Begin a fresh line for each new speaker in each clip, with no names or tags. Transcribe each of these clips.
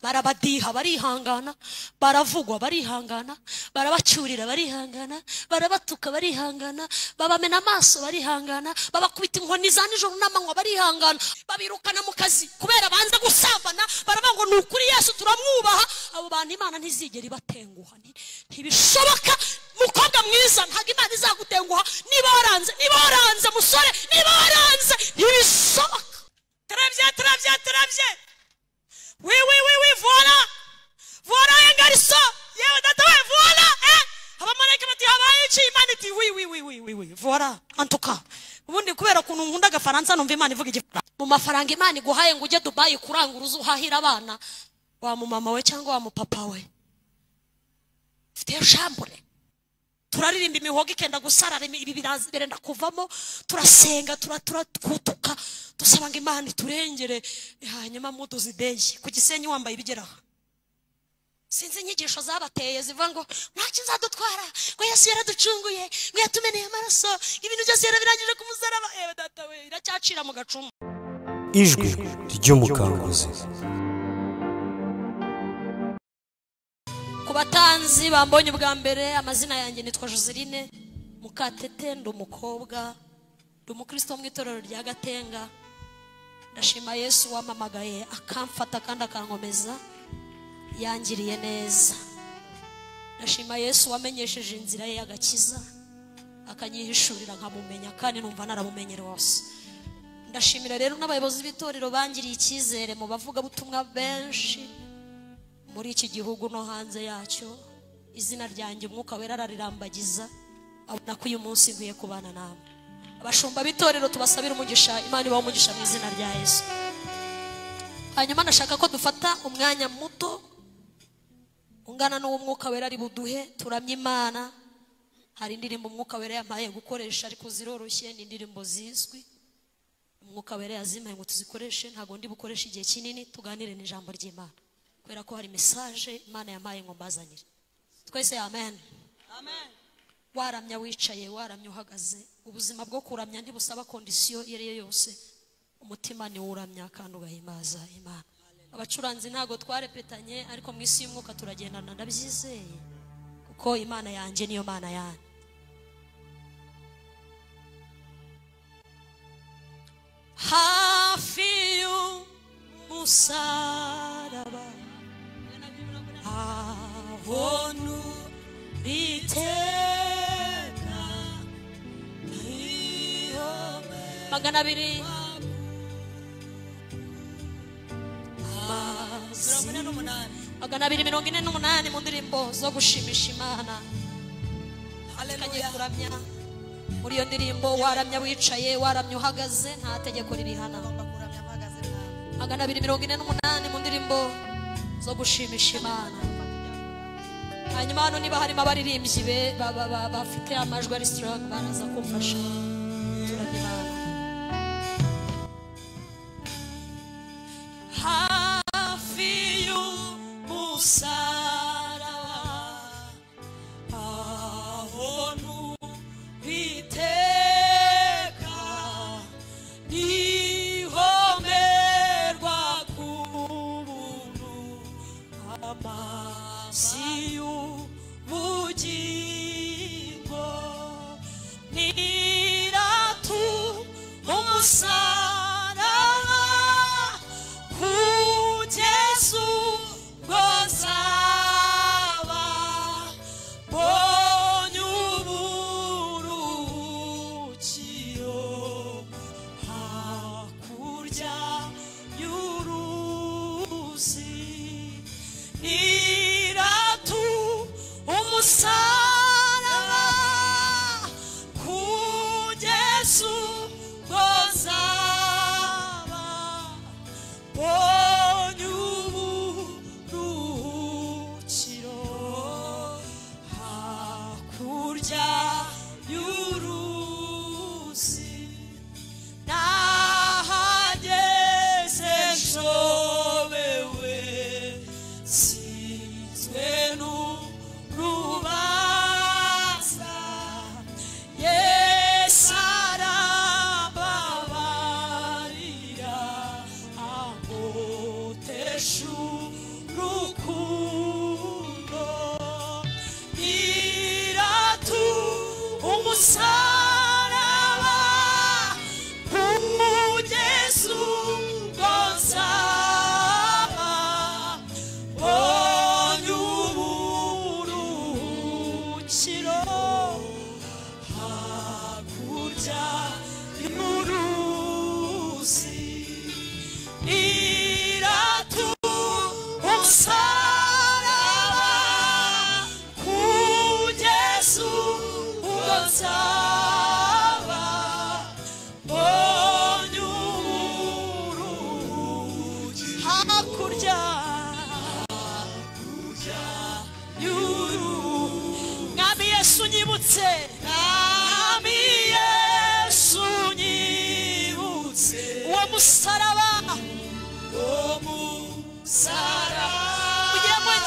Barabadiha barihangana, baravugwa barihangana, barabacyurira barihangana, barabatuka barihangana, babamena amaso barihangana, babakubita inkoni za nijoro n'amanywa barihangana, babirukana mu kazi kubera banze gusambana, baravuga ngo ni ukuri Yesu turamwubaha. Abo bantu Imana ntizigera ibatenguha, ntibishoboka. Mukobwa mwiza, ntabwo Imana izagutenguha. Niba waranze, niba waranze musore, niba waranze, ntibishoboka. Très bien, très bien, très bien. Oui, oui, oui, oui, voilà. Voilà un garçon. Yewe data we, voilà. Eh? Abamarayika bati habaye iki? Imana iti oui, oui, oui, oui, oui, oui. Voilà. En tout cas, ubundi kubera kuntu nkunda agafaransa numva Imana ivuga igifaransa. Mu mafaranga Imana iguhaye ngo ujye Dubai kurangura uzuhahira abana, wa mu mama we cyangwa wa mu papa we. Ufite chambre. Turaririmba imihogo ikenda gusarara, ibi birenda kuvamo, turasenga, turakutuka, dusaba ngo Imana iturengere. Hanyuma muduzi ideye ku Gisenyi wambaye ibigeraho. Sinzi inyigisho zabateye zivuga ngo ntacyo izadutwara, ngo Yesu yaraducunguye, ngo yatumeneye amaraso, ibintu byose yarabirangije ku musaraba. Ewe data we, iracyacira mu gacumu.
Ijwi ry'umukanguzi.
Ku batanzi bambonye ubwa mbere, amazina yanjye nitwa Joseline Mukatete, ndi umukobwa, ndi umukristo mu itorero rya Gatenga. Ndashima Yesu wamamagaye akamfata kandi akankomeza, yangiriye neza. Ndashima Yesu wamenyesheje inzira ye y'agakiza, akanyihishurira nkamumenya kandi numva naramumenye rwose. Ndashimira rero n'abayobozi b'itorero bangiriye icyizere mu bavuga butumwa benshi muri iki gihugu no hanze yacyo. Izina ryanjye Umwuka Wera ararirambagiza, abona ko uyu munsi nkwiye kubana namwe. Abashumba b'itorero tubasabira umugisha, Imana ibahe umugisha mu izina rya Yesu. Hanyuma ndashaka ko dufata umwanya muto ungana n'uwo Umwuka Wera ari buduhe, turamye Imana. Hari indirimbo Umwuka Wera yampaye gukoresha ariko ziroroshye, ni indirimbo zizwi. Umwuka Wera yazimpaye ngo tuzikoreshe, ntabwo ndi bukoreshe igihe kinini, tuganire n'ijambo ry'Imana kubera ko hari message Imana yampaye ngo mbazanire twese. Amen.
Amen.
Waramya wicaye, waramya uhagaze, ubuzima bwo kuramya ntibusaba condition iyo ari yo yose. Umutima ni uramya kandi ugahimbaza Imana. Abacuranzi ntago twarepetanye, ariko mu isi y'umwuka turagendana, ndabyizeye kuko Imana yanjye niyo Mana yanjye. Hafi y'umusaraba aho iteka, 200 248 mu ndirimbo zo gushimisha Imana.
Haleluya.
Kuramya muri iyo ndirimbo, waramya wicaye, waramya uhagaze, nta tegeko ribihana. 248 mu ndirimbo zo gushimisha Imana. Hanyuma hano niba harimo abaririmbyi be bafite amajwi ari strong, baraza kumfasha. Turamya Imana. Hafi y'umusaraba aho iteka, niho merwa ku buntu, amazi y'ubugingo niratu umusaraba kugeza ubwo nzaba mbonye uburuhukiro hakurya y'uruzi. Niratu umusaraba kugeza ubwo nzaba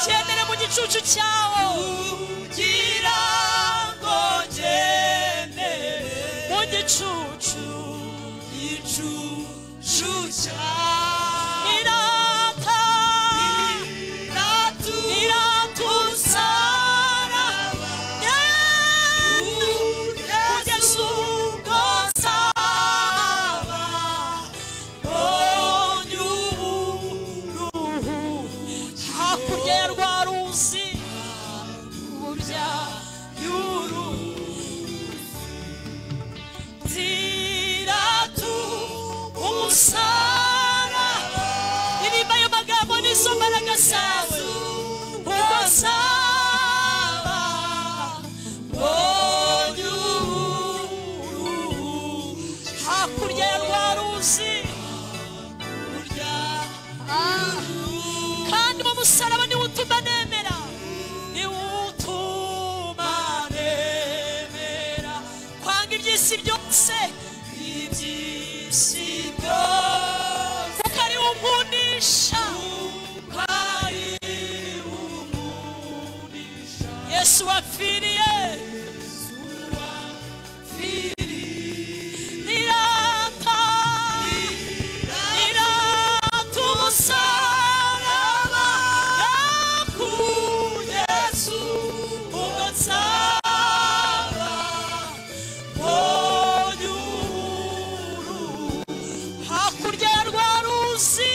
Ngendere mu gicucu cyawo,
kugira ngo ngendere
mu gicucu,
gicucu cyawo.
Irata,
Iratu
irata umusaraba, kugeza ubwo nzaba
mbonye uburuhukiro.
Hakurya ya rwa ruzi, burya y'uruzi, nziratu umusaraba. Ririmba ayo magambo n'izo mbaraga zawe, ubwo nzaba
mbonye uburuhukiro.
Hakurya ya rwa ruzi, kandi mu musaraba niwo utuma nemera, niwo utuma nemera kwanga iby'isi byose,
Iby'isi byose,
kuko ari wo unkundisha,
kuko ari unkundisha.
Yesu wapfiriye, nirata, nirata umusaraba,
Yesu
ubwo nzaba
mbonye uburuhukiro.
Hakurya ya rwa ruzi,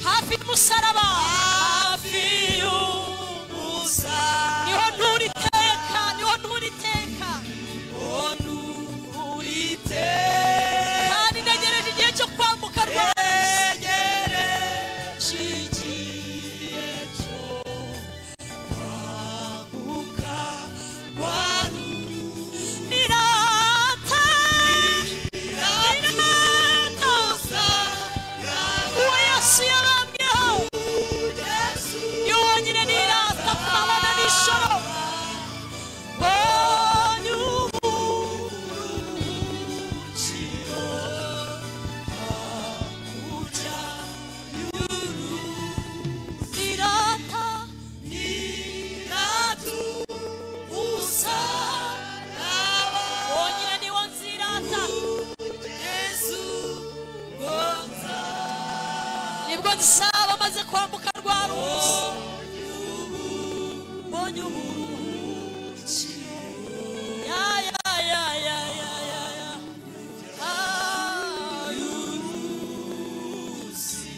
hafi y'umusaraba,
Hafi y'umusaraba,
niho ntura iteka, niho ntura iteka,
ntura iteka.
Kandi ntegereje igihe cyo kwambuka rwa ruzi.
Ntegereje igihe cyo kwambuka rwa ruzi.
Nirata, nirata uwo Yesu yabambweho, ni wonyine nirata ku manywa na nijoro.
Mbonye uburuhukiro hakurya y'uruzi.
Nirata,
Nirata umusaraba,
wonyine niwo nzirata,
Yesu ubwo
nibwo nzaba maze kwambuka rwa ruzi, mbonye uburuhukiro. Ya ya ya ya ya ya ya. Ah,
y'uruzi.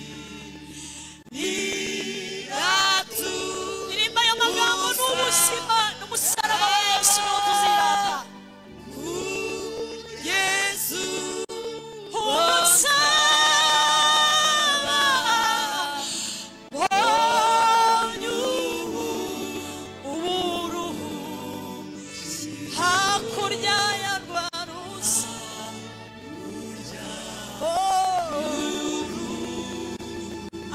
Nirata
Ririmba ayo magambo ni ubuzima, n'umusaraba wa Yesu niwo tuzirata.
Yesu
Umusaraba
mbonye
uburuhukiro hakurya ya rwa ruzi. Oh.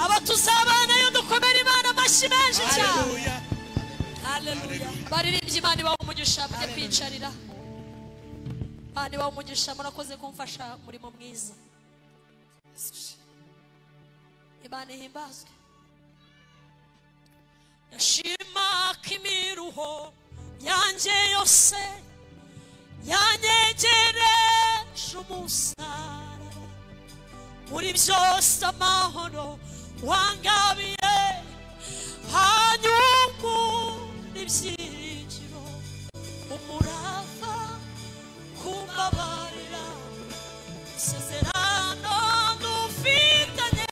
Aba tuzabanayo dukomere Imana amashyi menshi cyane.
Haleluya.
Baririmbye, Imana ibahe umugisha, mujye kwicarira. Imana ibahe umugisha, murakoze kumfasha umurimo mwiza. Imana ihimbazwe. Ndashima ko imiruho yanjye yose yanyegereje umusaraba, muri byose amahoro wangabiye, hanyuma ibyiringiro, umurava kumbabarira, isezerano dufitanye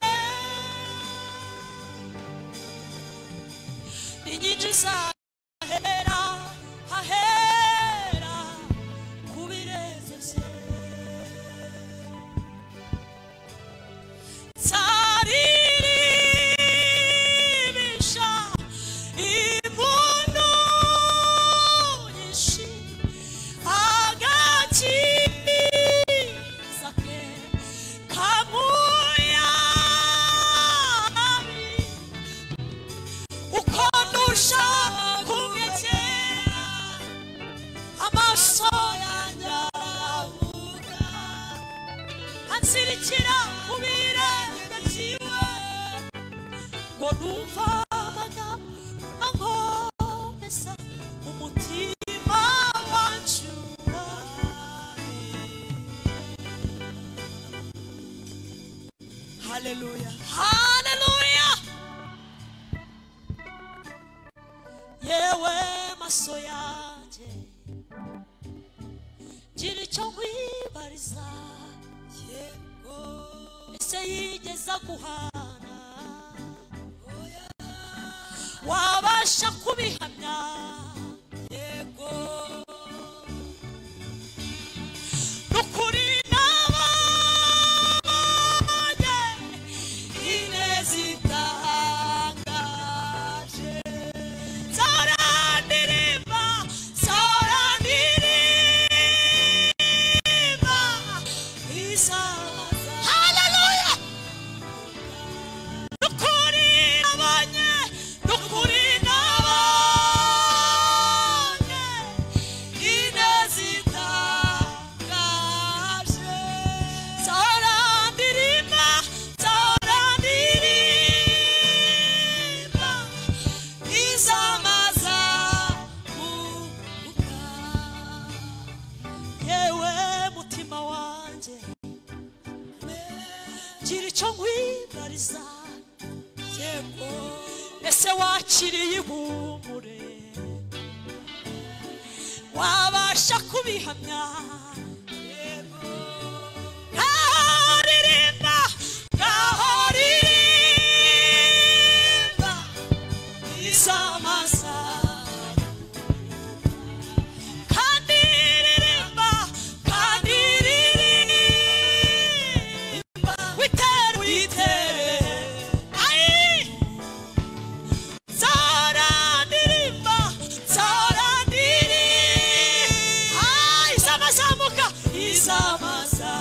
inyinshi zahera hahera ku birenge bye. Nzaririmbisha impundu nyinshi, agakiza Numva amagambo ankomeza umutima wanjye
Hallelujah.
Haleluya. Yewe maso yanjye gira icyo nkwibariza,
Yego.
ese yigeze guhana wabasha kubihamya?
Yego.
Nukuri nabonye
Ineza itangaje.
Nzahora ndirimba, nzahora ndirimba
Izaza.
Haleluya. Nukuri nabonye, nukuri nabonye
Ineza itangaje.
Nzahora ndirimba, nzahora ndirimba
Izamaza muka.
Yewe mutima wanjye gira icyo nkwibariza,
Yego.
ese wakiriye ihumure wabasha kubihamya?
Yego.
Ngaho ririmba, ngaho ririmba
Izamaza.
kandi ririmba, kandi ririmba witere,
Witere.
Ai! Nzahora ndirimba, nzahora ndirimba. Ai, izamazamuka,
Izamaza.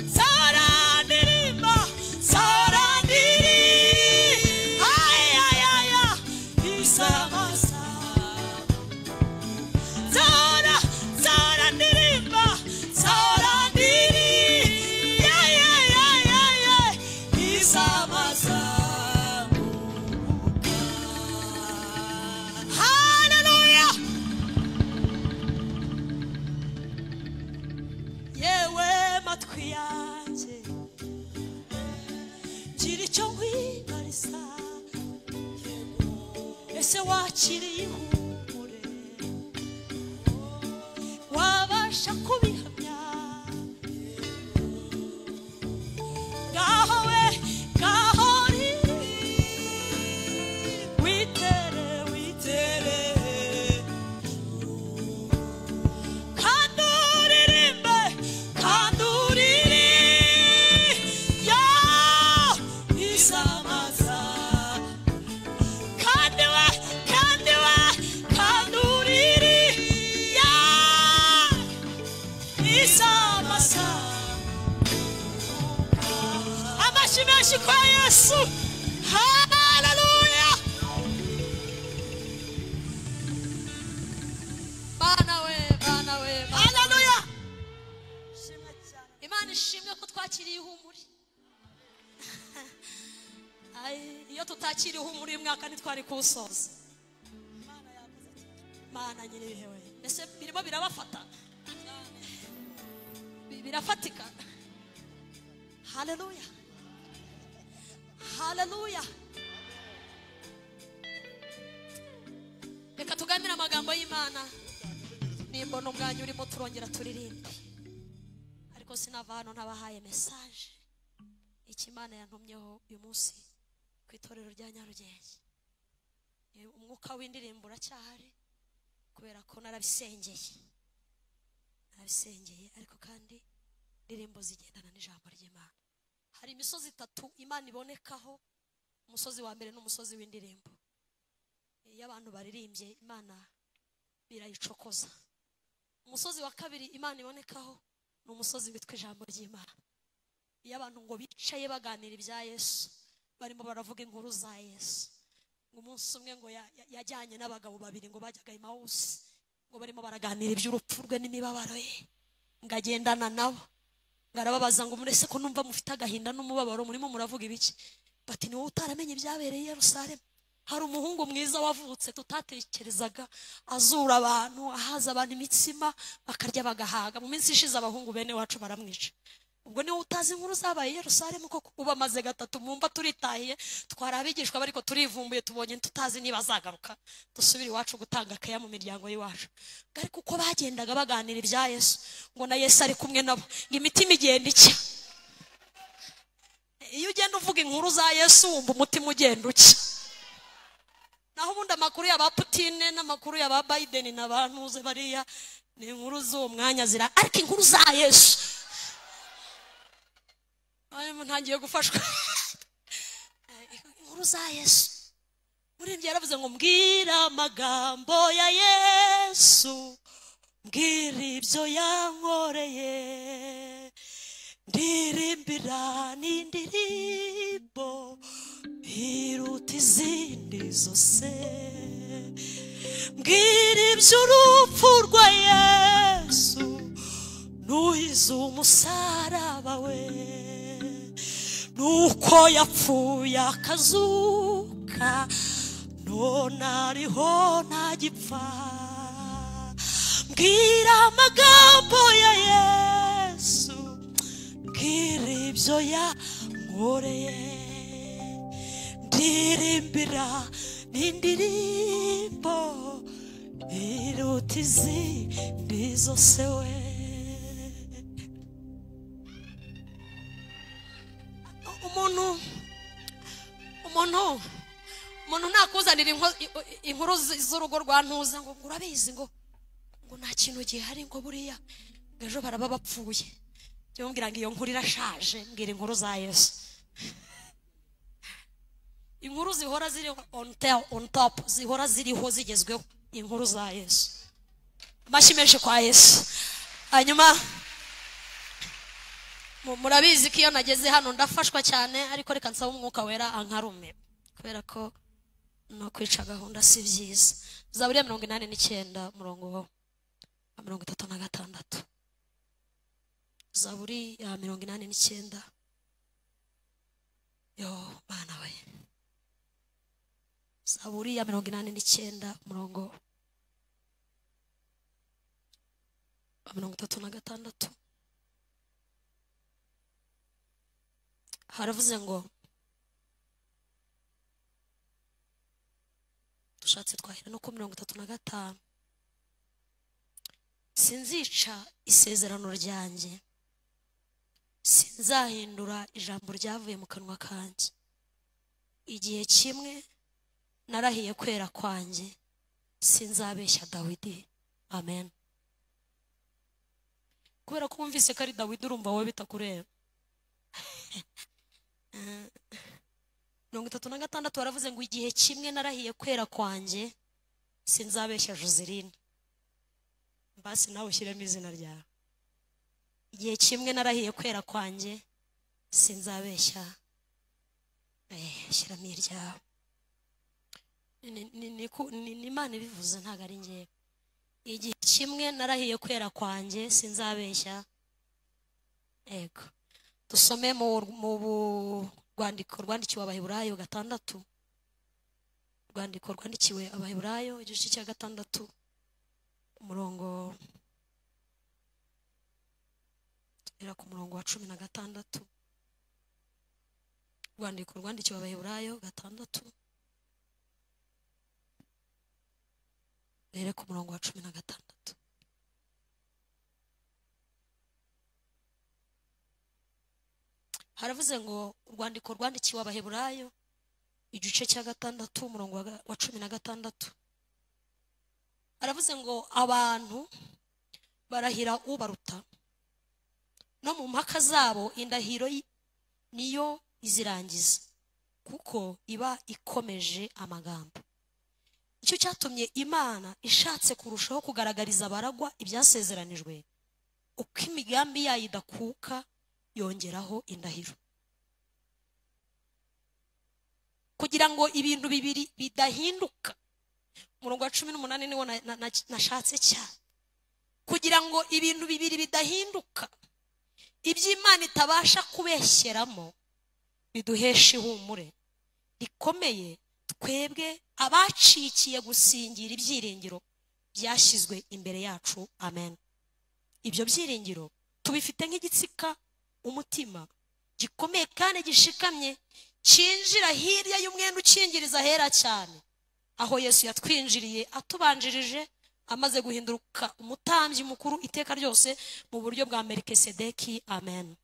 nzahora ndirimba, nzahora ndirimba. Ai, ai, ai, ai.
Izamaza.
Nzahora, nzahora ndirimba, nzahora ndirimba. Ya, ya, ya, ya, ya.
Izamaza.
Haleluya. Yewe matwi yanjye gira icyo nkwibariza, ese wakiriye ihumure wabasha kubihamya? Ngaho we, ngaho riri witere, witere kandi uririmbe, kandi uririmbe
Izamaza.
kandi we, kandi we, kandi uririmbe izamasa. Amashyi menshi kwa Yesu. Haleluya. Bana we, bana we, haleluya. Imana ishimwe ko twakiriye ihumure. Ai, iyo tutakiriye ihumure uyu mwaka ntitwari kuwusoza. Mana nyiribihe we, ese birimo birabafata? Birafatika. Haleluya, haleluya. Reka tuganire amagambo y'Imana. Nimbona umwanya urimo turongera turirimbe, ariko sinava hano ntabahaye message icyo Imana yantumyeho uyu munsi ku itorero rya Nyarugenge. Umwuka w'indirimbo uracyahari kubera ko narabisengeye, narabisengeye, ariko kandi indirimbo zigendana n'ijambo ry'Imana. Hari imisozi itatu Imana ibonekaho. Umusozi wa mbere ni umusozi w'indirimbo. Iyo abantu baririmbye Imana birayicokoza. Umusozi wa kabiri Imana ibonekaho ni umusozi witwa ijambo ry'Imana. Iyo abantu ngo bicaye baganira ibya Yesu, barimo baravuga inkuru za Yesu, ngo umunsi umwe ngo yajyanye n'abagabo babiri ngo bajyaga Emawusi, ngo barimo baraganira iby'urupfu rwe n'imibabaro ye, ngo agendana nabo. Ngarababaza ngo murese ko numva mufite agahinda n'umubabaro murimo muravuga ibiki? Bati ni wowe utaramenye ibyabereye i Yerusalemu. Hari umuhungu mwiza wavutse tutatekerezaga, azura abantu, ahaza abantu imitsima bakarya bagahaga. Mu minsi ishize abahungu bene wacu baramwica. Ubwo ni wowe utazi inkuru zabaye i Yerusalemu koko? Ubamaze gatatu mumba turitahiye, twari abigishwa bariko turivumbuye, tubonye tutazi niba azagaruka, dusubire iwacu gutanga akaya mu miryango y'iwacu. Ariko uko bagendaga baganira ibya Yesu, ngo na Yesu ari kumwe nabo, ngo imitima igenda icya. Iyo ugenda uvuga inkuru za Yesu wumva umutima ugenda ucya. Naho ubundi amakuru y'aba Putine n'amakuru y'aba Biden n'abantuze bariya ni inkuru z'uwo mwanya zira, ariko inkuru za Yesu ayo ntangiye gufashwa. Inkuru za Yesu. Muririmbyi yaravuze ngo mbwira amagambo ya Yesu, mbwira ibyo yankoreye, ndirimbira n'indirimbo iruta izindi zose, mbwira iby'urupfu rwa Yesu nuhize umusaraba we, nuko yapfuye akazuka none ariho ntagipfa, mbwira amagambo ya Yesu, mbwira ibyo yankoreye, ndirimbira n'indirimbo iruta izindi zose we. Umuntu nakuzanira inkuru z'urugo rwa Ntuza ngo urabizi ngo nta kintu gihari, ngo buriya ejo baraba bapfuye. Mbwira ngo iyo nkuru irashaje, mbwira inkuru za Yesu. Inkuru zihora ziri on top, zihora ziriho zigezweho, inkuru za Yesu. Amashyi menshi kwa Yesu. Hanyuma murabizi ko iyo nageze hano ndafashwa cyane, ariko reka nsaba umwuka wera ankarume, kubera ko no kwica gahunda si byiza. Zaburi ya 89 umurongo wa 36. Zaburi ya 89. Yo Mana we. Zaburi ya 89 umurongo wa 36. Haravuze ngo dushatse twahera no ku 35. Sinzica isezerano ryanjye, sinzahindura ijambo ryavuye mu kanwa kanjye. Igihe kimwe narahiye kwera kwanjye, sinzabeshya Dawidi. Amen. Kubera ko wumvise ko ari Dawidi urumva wowe bitakureba. 36 baravuze ngo igihe kimwe narahiye kwera kwanjye, sinzabeshya Joseline. Basi nawe ushyiremo izina ryawe. Igihe kimwe narahiye kwera kwanjye, sinzabeshya. Shyiramo iryawe. Ni Imana ibivuze, ntabwo ari njyewe. Igihe kimwe narahiye kwera kwanjye, sinzabeshya. Ego. Dusome mu rwandiko rwandikiwe Abaheburayo 6. Rwandiko rwandikiwe Abaheburayo igice cya 6 umurongo era ku murongo wa 16. Rwandiko rwandikiwe Abaheburayo 6 era ku murongo wa 16. Haravuze ngo urwandiko rwandikiwe Abaheburayo igice cya 6 umurongo wa 16. Aravuze ngo abantu barahira ubaruta, no mu mpaka zabo indahiro niyo izirangiza, kuko iba ikomeje amagambo. Icyo cyatumye Imana ishatse kurushaho kugaragariza abaragwa ibyasezeranijwe, uko imigambi yayo idakuka yongeraho indahiro, kugira ngo ibintu bibiri bidahinduka. Umurongo wa 18 niwo nashatse cyane. Kugira ngo ibintu bibiri bidahinduka, Iby'Imana itabasha kubeshyeramo biduhesha ihumure rikomeye twebwe abacikiye gusingira ibyiringiro byashyizwe imbere yacu. Amen. Ibyo byiringiro tubifite nk'igitsika umutima gikomeye kandi gishikamye, cyinjira hirya y'umwenda ukingiriza hera cyane, aho Yesu yatwinjiriye atubanjirije amaze guhinduka umutambyi mukuru iteka ryose mu buryo bwa Melkisedeki. Amen.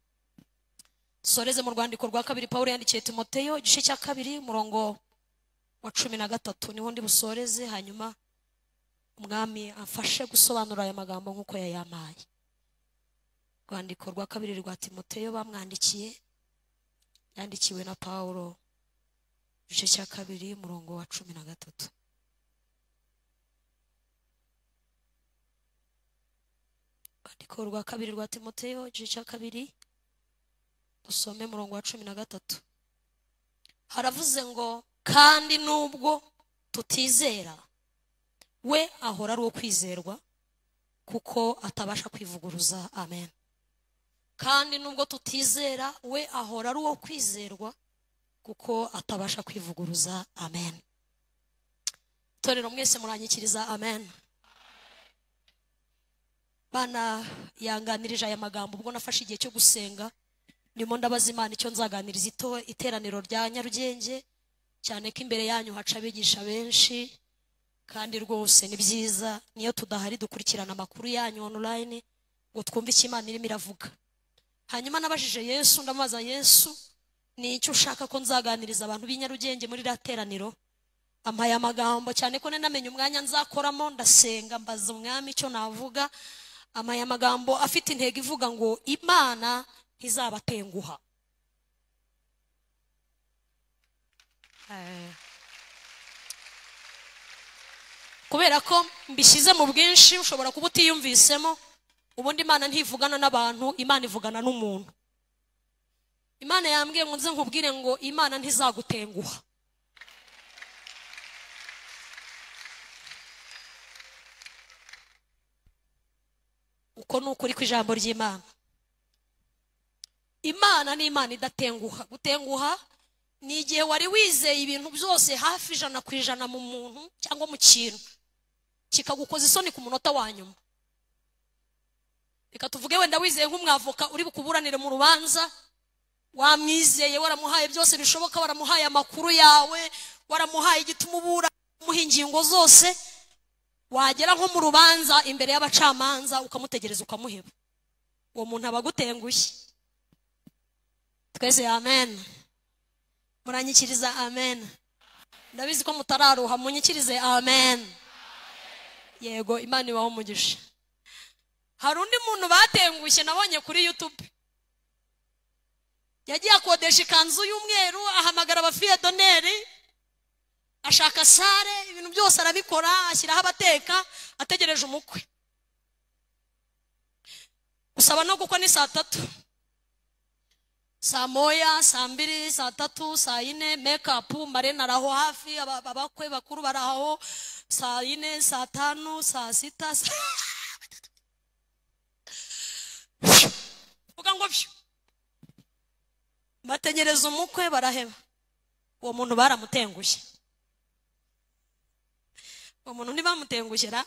Soreze mu rwandiko rwa kabiri Paulo yandikiye Timoteyo igice cya 2 umurongo wa 13 niho ndi busoreze, hanyuma umwami afashe gusobanura aya magambo nkuko yayampaye. Rwandiko rwa kabiri rwa Timoteyo bamwandikiye, yandikiwe na Paulo, igice cya 2 umurongo wa 13. Rwandiko rwa kabiri rwa Timoteyo igice cya 2 dusome umurongo wa 13. Haravuze ngo kandi nubwo tutizera we ahora ari uwo kwizerwa kuko atabasha kwivuguruza. Amen. Kandi nubwo tutizera we ahora ari uwo kwizerwa kuko atabasha kwivuguruza. Amen. Torero mwese muranyikiriza amen. Bana yanganirije aya magambo ubwo nafashe igihe cyo gusenga, ndimo ndabaza Imana icyo nzaganiriza iteraniro rya Nyarugenge, cyane ko imbere yanyu haca abigisha benshi kandi rwose ni byiza niyo tudahari dukurikirana amakuru yanyu online ngo twumve icyo Imana irimo iravuga. Hanyuma nabajije Yesu, ndamubaza Yesu ni icyo ushaka ko nzaganiriza abantu b'i Nyarugenge muri rateraniro? Ampaye amagambo cyane ko namenye umwanya nzakoramo, ndasenga mbaza umwami icyo navuga. Ampaye amagambo afite intego ivuga ngo Imana ntizabatenguha. Kubera ko mbishyize mu bwinshi ushobora kuba utiyumvisemo, ubundi Imana ntivugana n'abantu, Imana ivugana n'umuntu. Imana yambwiye ngo nze nkubwire ngo Imana ntizagutenguha. Uko ni ukuri kw'ijambo ry'Imana. Imana ni Imana idatenguha. Gutenguha ni igihe wari wizeye ibintu byose hafi 100% mu muntu cyangwa mu kintu, kikagukoza isoni ku munota wa nyuma. Reka tuvuge wenda wizeye nk'umwavoka uri bukuburanire mu rubanza, wamwizeye, waramuhaye byose bishoboka, waramuhaye amakuru yawe, waramuhaye igituma ubura, umuha ingingo zose, wagera nko mu rubanza imbere y'abacamanza ukamutegereza ukamuheba. Uwo muntu aba agutengushye. Twese amen. Muranyikiriza amen. Ndabizi ko mutararuha, munyikirize amen. Yego, Imana ibaho umugisha. Hari undi muntu batengushye nabonye kuri YouTube. Yagiye akodesha ikanzu y'umweru, ahamagara abafiye doneri, ashaka sare, ibintu byose arabikora, ashyiraho abateka, ategereje umukwe. Gusaba no gukwa ni saa 3, saa 1, saa 2, saa 3, saa 4, make-up, marena araho hafi, abakwe bakuru baraho, saa 4, saa 5, saa 6, uvuga ngo byo. Bategereza umukwe baraheba. Uwo muntu baramutengushye. Uwo muntu ntibamutengushye ra?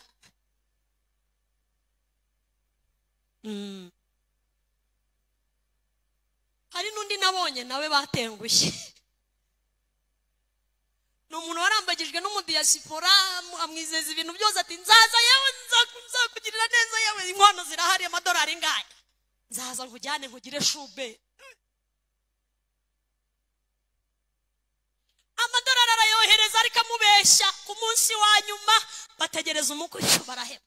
Hari n'undi nabonye nawe batengushye. Ni umuntu warambagijwe n'umudiyasipora, amwizeza ibintu byose ati nzaza yewe, nzakugirira neza yewe, inkono zirahari, amadolari ngaye, nzaza nkujyane nkugire shube. Amadolari arayohereza ariko amubeshya. Ku munsi wa nyuma bategereza umukwe baraheba.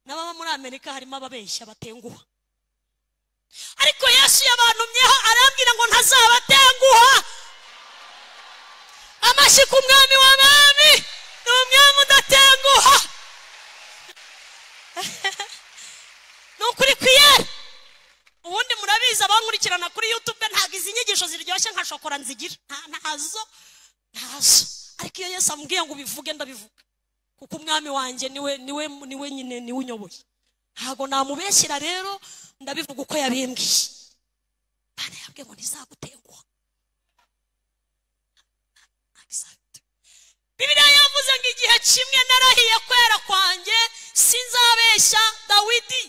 N'ababa muri Amerika harimo ababeshya batenguha. Ariko Yesu yabantumyeho arambwira ngo ntazabatenguha. Amashyi ku mwami w'abami, ni umwami udatenguha. Ni ukuri kwiyera. Ubundi murabizi abankurikirana kuri YouTube ntabwo izi nyigisho ziryoshye nka shokora nzigira, ntazo. Ariko iyo Yesu ambwiye ngo ubivuge ndabivuga, kuko umwami wanjye niwe niwe niwe nyine niwe unyoboye. Ntabwo namubeshyira rero Ndabivuga uko yabimbwiye. Imana yambwiye ngo ntizagutenguha. Bibiliya yavuze ngo igihe kimwe narahiye kwera kwanjye sinzabeshya Dawidi.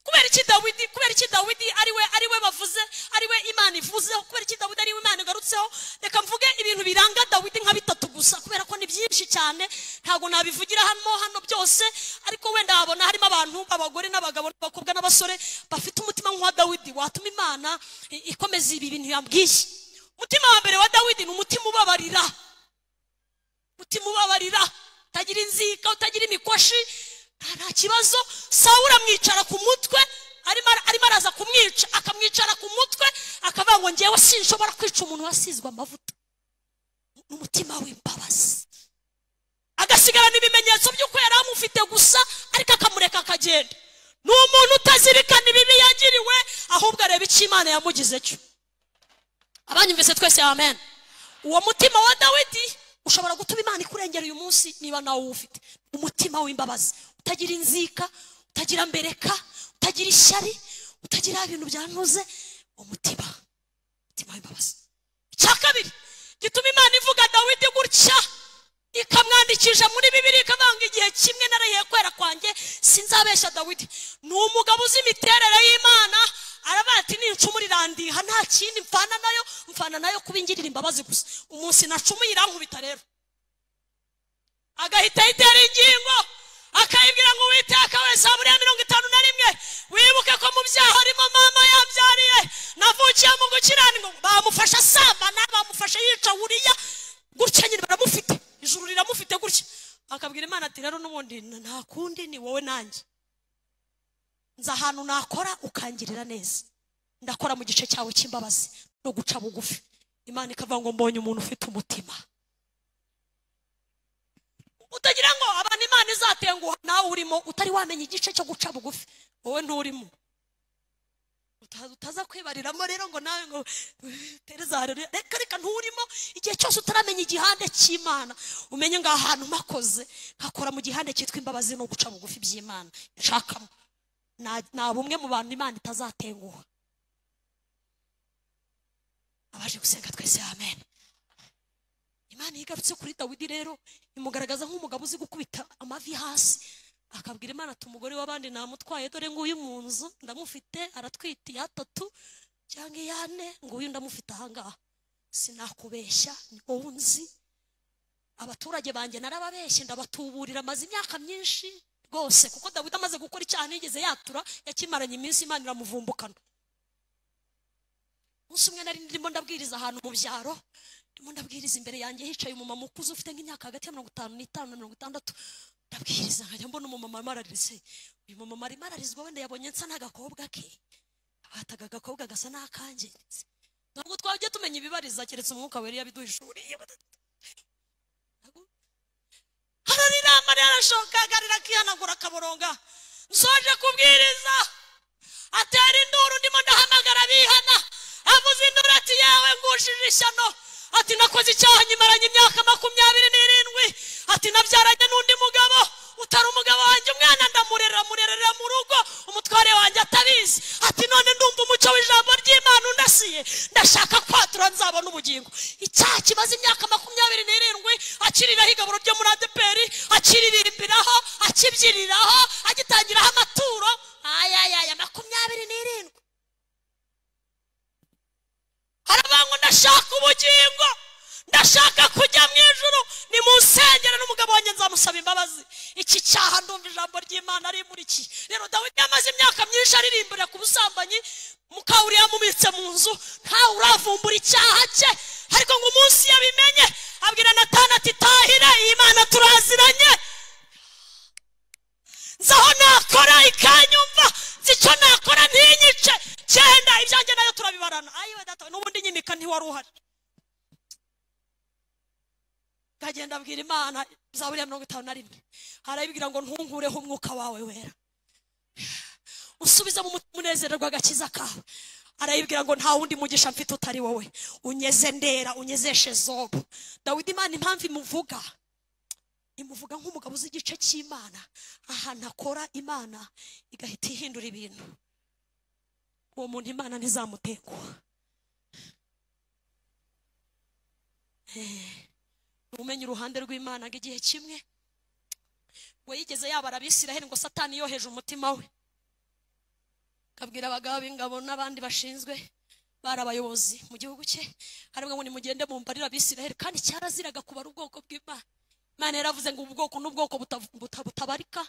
Kubera iki Dawidi? Kubera iki Dawidi ariwe bavuze, ariwe Imana ivuzeho? Kubera iki Dawidi ariwe Imana igarutseho? Reka mvuge ibintu biranga Dawidi nka bitatu gusa, kubera ko ni byinshi cyane, ntago nabivugira hano byose, ariko wenda habona harimo abantu, abagore n'abagabo n'abakobwa n'abasore bafite umutima nk'uwa Dawidi watuma Imana ikomeza ibi bintu yambwiye. Umutima wa mbere wa Dawidi ni umutima ubabarira. Umutima ubabarira, utagira inzika, utagira imikoshi, nta kibazo. Sawuli amwicara ku mutwe, arimo araza kumwica, akamwicara ku mutwe, akavuga ngo njyewe sinshobora kwica umuntu wasizwe amavuta. N'umutima w'imbabazi. Agasigarana ibimenyetso by'uko yari amufite gusa, ariko akamureka akagenda. Ni umuntu utazirikana ibibi yagiriwe, ahubwo areba icyo Imana yamugize cyo. Abanyumvise twese amen. Uwo mutima wa Dawidi ushobora gutuma Imana ikurengera uyu munsi niba nawe ufite umutima w'imbabazi, utagira inzika, utagira mbereka, utagira ishyari, utagira ibintu byantuze. Umutima w'imbabazi. Icya kabiri gituma Imana ivuga Dawidi gutya, ikamwandikisha muri Bibiliya, ikavanga igihe kimwe narahiye kwera kwanjye sinzabeshya Dawidi. Ni umugabo uzi imiterere y'Imana, aravuga ati nincumura irandiha, nta kindi mfana nayo, mfana nayo kuba ingirira imbabazi gusa. Umunsi nacumuye irankubita rero, agahita ayitera ingingo, akayibwira ngo Uwiteka we, Zaburi ya 51, wibuke ko mu byaha harimo mama yambyariye, navukiye mu gukiranirwa. Bamufasha asambana, bamufasha yica Uriya, gutya nyine baramufite, ijuru riramufite gutya. Akabwira Imana ati rero n'ubundi nta kundi, ni wowe nanjye, nza ahantu nakora ukangirira neza, ndakora mu gice cyawe cy'imbabazi no guca bugufi. Imana ikavuga ngo mbonye umuntu ufite umutima. Utagira ngo abantu Imana izatenguha nawe urimo, utari wamenya igice cyo guca bugufi, wowe nturimo. Utaza kwibariramo rero ngo nawe ngo tereza haleluya, reka nturimo. Igihe cyose utaramenya igihande cy'Imana, umenye ngo ahantu makoze nkakora mu gihande cyitwa imbabazi no guca bugufi by'Imana nshakamo, na bumwe mu bantu Imana itazatenguha. Abaje gusenga twese amen. Imana yigarutse kuri Dawidi rero, imugaragaza nk'umugabo uzi gukubita amavi hasi, akabwira Imana ati umugore w'abandi namutwaye, dore nguyu mu nzu ndamufite, aratwite iya 3 cyangwa iya 4, nguyu ndamufite ahangaha, sinakubeshya ni wowe unzi, abaturage banjye narababeshye, ndabatuburira, amaze imyaka myinshi rwose. Kuko Dawidi amaze gukora icyaha ntigeze yatura, yakimaranye iminsi, Imana iramuvumbukana. Umunsi umwe nari ndimo ndabwiriza ahantu mu byaro, ndimo ndabwiriza, imbere yanjye hicaye umumama ukuze ufite nk'imyaka hagati ya 55 na 60. Ndabwiriza nkajya mbona umumama arimo ararize. Uyu mumama arimo ararizwa, wenda yabonye nsa n'agakobwa ke, abataga agakobwa gasa n'akanjye. Ntabwo twajya tumenya ibibariza keretse umwuka wera yabiduhishuriye. Ararira, amarira arashoka, agarira akihanagura akaboronga. Nsoje kubwiriza, atera induru, ndimo ndahamagara bihana, avuze induru ati yewe ngushije ishyano, ati nakoze icyaha nyimaranye imyaka 27, ati nabyaranye n'undi mugabo utari umugabo wanjye, umwana ndamurera murerera mu rugo, umutware wanjye atabizi, ati none ndumva umucyo w'ijambo ry'Imana undasiye, ndashaka kwatura nzabona ubugingo. Icyaha kimaze imyaka 27 akiriraho igaburo ryo muri ADEPR, akiririmbiraho, akibyiriraho, agitangiraho amaturo, ayayaya 27. Haravuga ngo ndashaka ubugingo, ndashaka kujya mu ijuru, ni munsengere n'umugabo wanjye nzamusaba imbabazi. Iki cyaha ndumva ijambo ry'Imana ari muri iki. Rero Dawidi yamaze imyaka myinshi aririmbira ku busambanyi, mukawuri yamumitse mu nzu, ntawe uravumbura icyaha cye, ariko ngo umunsi yabimenye abwira Natani ati tahira, iyi Imana turaziranye, nzaho nakora ikanyumva, nzi icyo nakora ntinyice, genda ibyanjye nayo turabibarana. Ayiwe data, n'ubundi nyimika ntiwari uhari. Kagenda abwira Imana Zaburi ya 51, arayibwira ngo ntunkureho umwuka wawe wera, usubiza mu munezero rw'agakiza kawe. Arayibwira ngo nta wundi mugisha mfite utari wowe, unyeze ndera, unyezeshe zobu. Dawidi Imana impamvu imuvuga, Imuvuga nk'umugabo uzi igice cy'Imana, ahantu akora Imana igahita ihindura ibintu. Uwo muntu Imana ntizamutenguha. Umenye uruhande rw'Imana ngo igihe kimwe we yigeze yabara Abisiraheli ngo Satani yoheje umutima we, akabwira abagabo b'ingabo n'abandi bashinzwe bari abayobozi mu gihugu cye, harimo ngo nimugende mumbarire Abisiraheli. Kandi cyaraziraga kubara ubwoko bw'Imana. Imana yaravuze ngo ubwoko n'ubwoko butabarika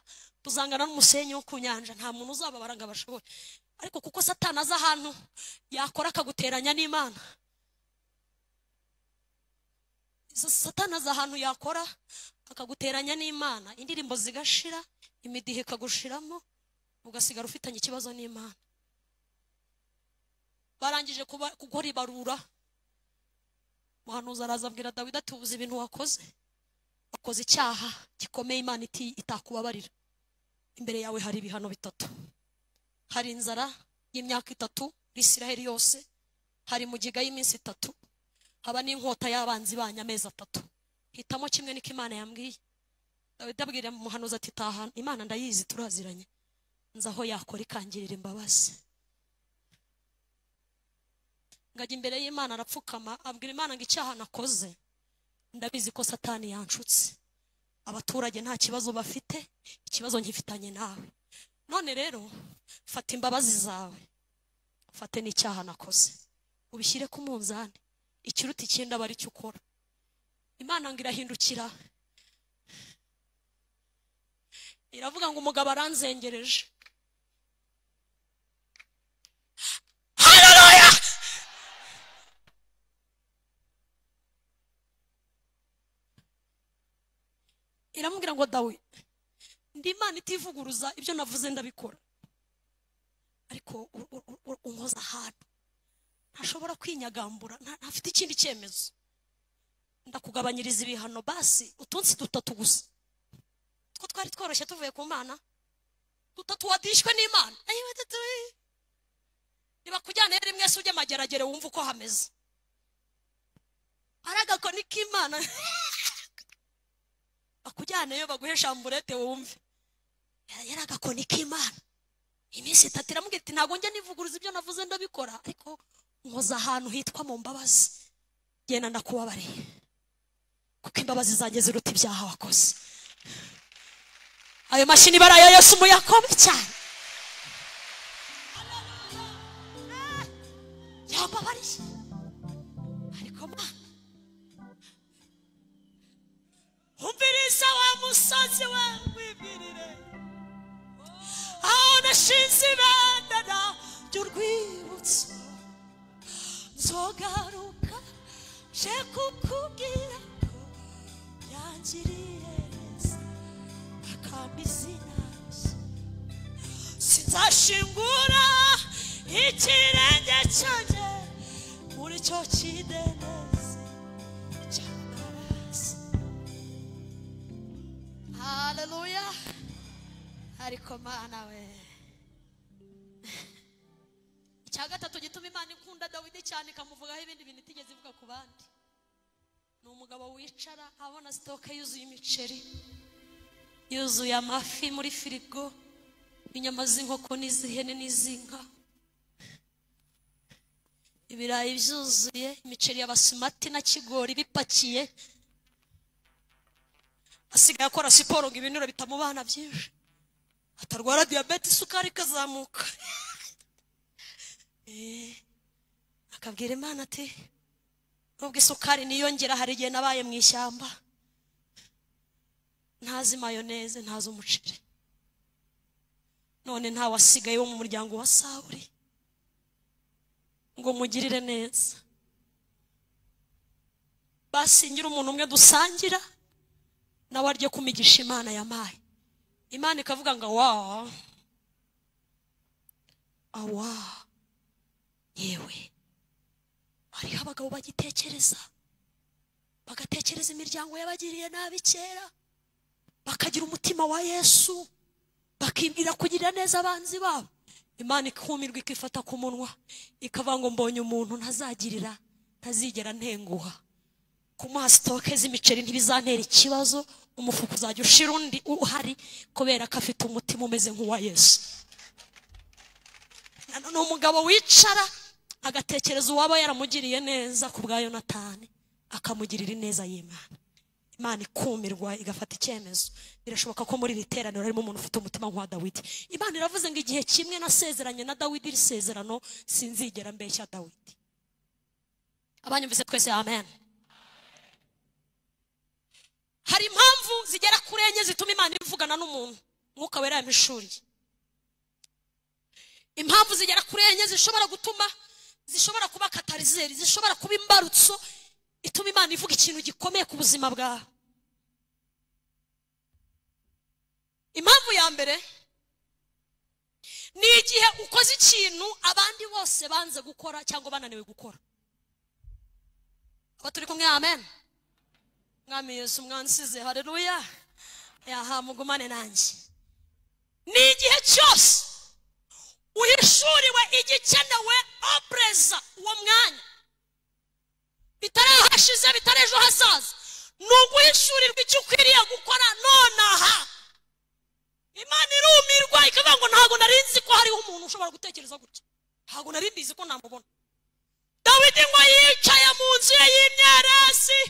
buzangana n'umusenyi wo ku nyanja, nta muntu uzababara ngo abashobore. Ariko kuko Satani aza ahantu yakora akaguteranya n'Imana, Satani aza ahantu yakora akaguteranya n'Imana, indirimbo zigashira, imidihe ikagushiramo, ugasigara ufitanye ikibazo n'Imana. Barangije gukora ibarura, umuhanuzi araza abwira Dawidi ati ubuze ibintu wakoze, wakoze icyaha gikomeye Imana itakubabarira. Imbere yawe hari ibihano bitatu: hari inzara y'imyaka 3 muri Isiraheli yose, hari mugiga y'iminsi 3, haba n'inkota y'abanzi banyu amezi 3. Hitamo kimwe niko Imana yambwiye. Dawidi abwira umuhanuzi ati taha, Imana ndayizi turaziranye, nzi aho yakora ikangirira imbabazi. Ngajya imbere y'Imana arapfukama, abwira Imana ngo icyaha nakoze ndabizi ko Satani yanshutse, abaturage nta kibazo bafite, ikibazo nkifitanye nawe. None rero fata imbabazi zawe, fate n'icyaha nakoze, ubishyire ku munzani, ikiruta ikindi aba aricyo ukora. Imana ngo irahindukira iravuga ngo umugabo aranzengereje. Haleluya! Iramubwira ngo Dawi, ndi Imana itivuguruza, ibyo navuze ndabikora, ariko unkoza ahantu ntashobora kwinyagambura, ntafite ikindi cyemezo, ndakugabanyiriza ibihano basi utunsi 3 gusa, two twari tworoshye tuvuye ku Mana, 3 wadishwe n'Imana. Ayiwe 3 nibakujyana rimwe se ujye mageragere wumva uko hameze, aragakoni k'Imana bakujyaneyo baguhe shamburete wumve. Yaragakoni k'Imana. Iminsi 3 iramubwira iti ntago njya nivuguruza ibyo navuze ndabikora, ariko nkoza ahantu hitwa mu mbabazi, genda ndakubabariye kuko imbabazi zanjye ziruta ibyaha wakoze. Ayo mashini baraya Yesu muyakobe cyane, yambabariye. Ariko Mana umviriza wa musozi we wibwirire, aho nashinze ibendera ry'urwibutso, nzogaruka nje kukubwira ko yangiriye neza akampa izina rye. Sinzashingura ikirenge cyanjye muri cyo kidendezi cy'amaraso. Haleluya! Ariko Mana we, icya gatatu gituma Imana ikunda Dawidi cyane ikamuvugaho ibindi bintu itigeze ivuga ku bandi, ni umugabo wicara abona sitoke yuzuye imiceri, yuzuye amafi muri firigo, inyama z'inkoko n'iz'ihene n'iz'inka, ibirayi byuzuye, imiceri ya basmati na kigori bipakiye. Asigaye akora siporo ngo ibinure bitamubana byinshi, atarwara diyabete, isukari ikazamuka. Akabwira Imana ati nubwo isukari niyongera, hari igihe nabaye mu ishyamba ntazi mayoneze, ntazi umuceri, none nta wasigaye wo mu muryango wa Sawuli ngo mugirire neza, basingira umuntu umwe dusangira nawe arye kumigisha Imana yampaye. Imana ikavuga ngo wa awa, yewe hariho abagabo bagitekereza, bagatekereza imiryango yabagiriye nabi kera, bakagira umutima wa Yesu, bakibwira kugirira neza abanzi babo. Imana ikumirwa ikifata ku munwa, ikavuga ngo mbonye umuntu ntazagirira, ntazigera ntenguha. Kumuha stoke z'imiceri ntibizantera ikibazo, umufuka uzajya ushira undi uhari kubera ko afite umutima umeze nk'uwa Yesu. Ni umugabo wicara agatekereza uwaba yaramugiriye neza ku bwa Yonatani, akamugirira ineza y'Imana. Imana ikumirwa igafata icyemezo. Birashoboka ko muri iri teraniro harimo umuntu ufite umutima nk'uwa Dawidi. Imana iravuze ngo igihe kimwe nasezeranye na Dawidi iri sezerano, sinzigera mbeshya Dawidi. Abanyumvise twese amen. Hari impamvu zigera kuri enye zituma Imana ivugana n'umuntu. Mwuka Wera yamishuriye. Impamvu zigera kuri enye zishobora gutuma, zishobora kuba katarizeri, zishobora kuba imbarutso ituma Imana ivuga ikintu gikomeye ku buzima bwawe. Impamvu ya mbere ni igihe ukoze ikintu abandi bose banze gukora cyangwa bananiwe gukora. Aba turi kumwe amen. Mwami Yesu mwansize, haleluya. Yaha mugumane nanjye. Ni igihe cyose uhishuriwe igikenewe opreza uwo mwanya, bitarahashize, bitari ejo hazaza, ni uguhishurirwa icyo ukwiriye gukora nonaha. Imana irumirwa ikavuga ngo ntabwo nari nzi ko hariho umuntu ushobora gutekereza gutya, ntabwo nari mbizi ko namubona. Dawidi ngo yicaye mu nzu ye y'imyerezi,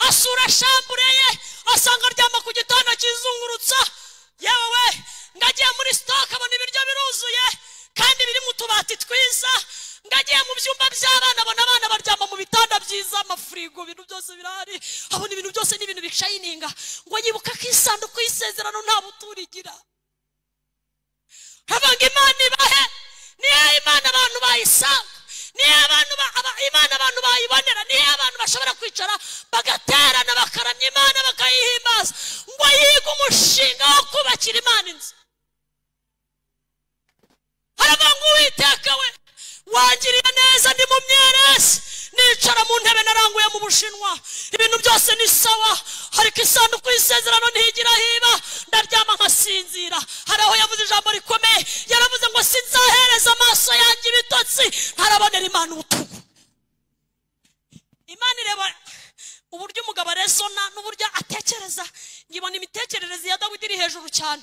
asura shambure ye, asanga aryama ku gitanda kizungurutsa. Yewe ngagiye muri stock abona ibiryo biruzuye kandi biri mu tubati twiza, ngagiye mu byumba by'abana abona abana baryama mu bitanda byiza, amafrigo, ibintu byose birahari, abona ibintu byose n'ibintu bicayininga. Ngo yibuka ko isanduku y'isezerano nta buturigira. Havanga Imana ibahe, niyo Imana abantu bayisanga, niyo abantu Imana abantu bayibonera, niyo abantu bashobora kwicara bagaterana bakaramya Imana bakayihimbaza. Ngo yiga umushinga wo kubakira Imana inzu. Haravuga ngo Uwiteka we wangiriye neza, ndi mu myerezi, nicara mu ntebe naranguye mu Bushinwa, ibintu byose ni sawa, ariko isanduku y'isezerano ntigira hiba, ndaryama nkasinzira. Hari aho yavuze ijambo rikomeye, yaravuze ngo sinzahereza amaso yanjye ibitotsi ntarabonera Imana ubutugu. Imana ireba uburyo umugabo arezona n'uburyo atekereza. Ngibona imitekerereze ya Dawidi iri hejuru cyane,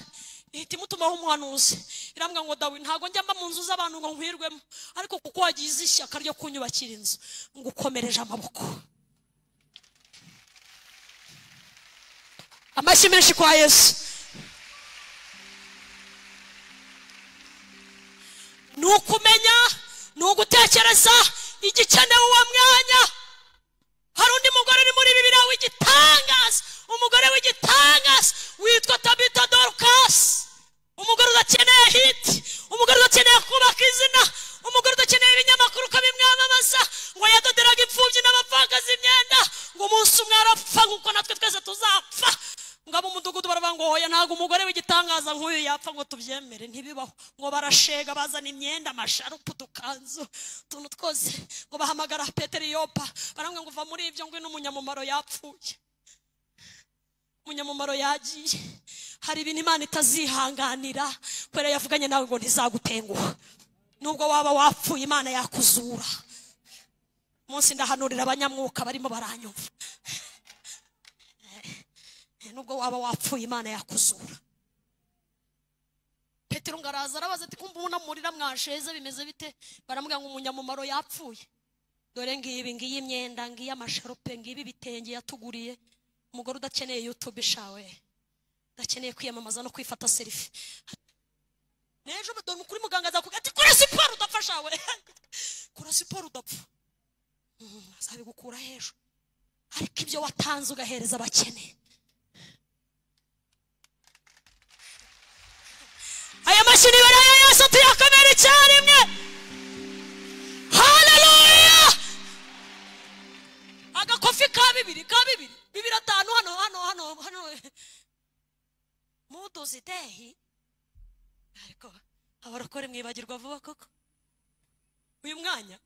ihita imutumaho umuhanuzi, irambwira ngo Dawidi ntabwo njya mba mu nzu z'abantu ngo nkwirwemo, ariko kuko wagize ishyaka ryo kunyubakira inzu, ngukomereje amaboko. Amashyi menshi kwa Yesu. Ni ukumenya, ni ugutekereza igikenewe uwo mwanya. Hari undi mugore uri muri Bibiliya w'igitangaza, umugore w'igitangaza witwa Tabitha Dorcas, umugore udakeneye hiti, umugore udakeneye kubaka izina, umugore udakeneye ibinyamakuru ukabimwamamaza, ngo yadoderaga imfubyi n'abapfakazi imyenda, ngo umunsi umwe arapfa nk'uko natwe twese tuzapfa. Ngo ab'umudugudu baravuga ngo hoya, ntabwo umugore w'igitangaza nk'uyu yapfa ngo tubyemere, ntibibaho. Ngo barashega bazana imyenda, amasharupu, udukanzu, utuntu twose, ngo bahamagara Petero Yopa, baramubwira ngo uva muri ibyo, ngo n'umunyamumaro yapfuye, umunyamumaro yagiye. Hari ibintu Imana itazihanganira kubera yavuganye nawe ngo ntizagutenguha. Nubwo waba wapfuye Imana yakuzura. Munsi ndahanurira abanyamwuka barimo baranyumva. Nubwo waba wapfuye Imana yakuzura. Petero ngaraza arabaza ati kumva ubona murira mwasheze bimeze bite? Baramubwira ngo umunyamumaro yapfuye. Dore ngibi, ngiyi imyenda, ngiyi amasharupe, ngibi ibitenge yatuguriye. Umugore udakeneye YouTube shawe, udakeneye kwiyamamaza no kwifata selfie. N'ejo dore kuri muganga azakubwira ati kora siporo udapfa shawe, kora siporo udapfa, azabigukura hejuru. Ariko ibyo watanze ugahereza abakene. Aya mashini baraya yose tuyakomere icyarimwe. Haleluya! Agakofi ka bibiri, ka bibiri, bibiri atanu hano hano hano hano. Muduzi dehi. Ariko abarokore mwibagirwa vuba koko. Uyu mwanya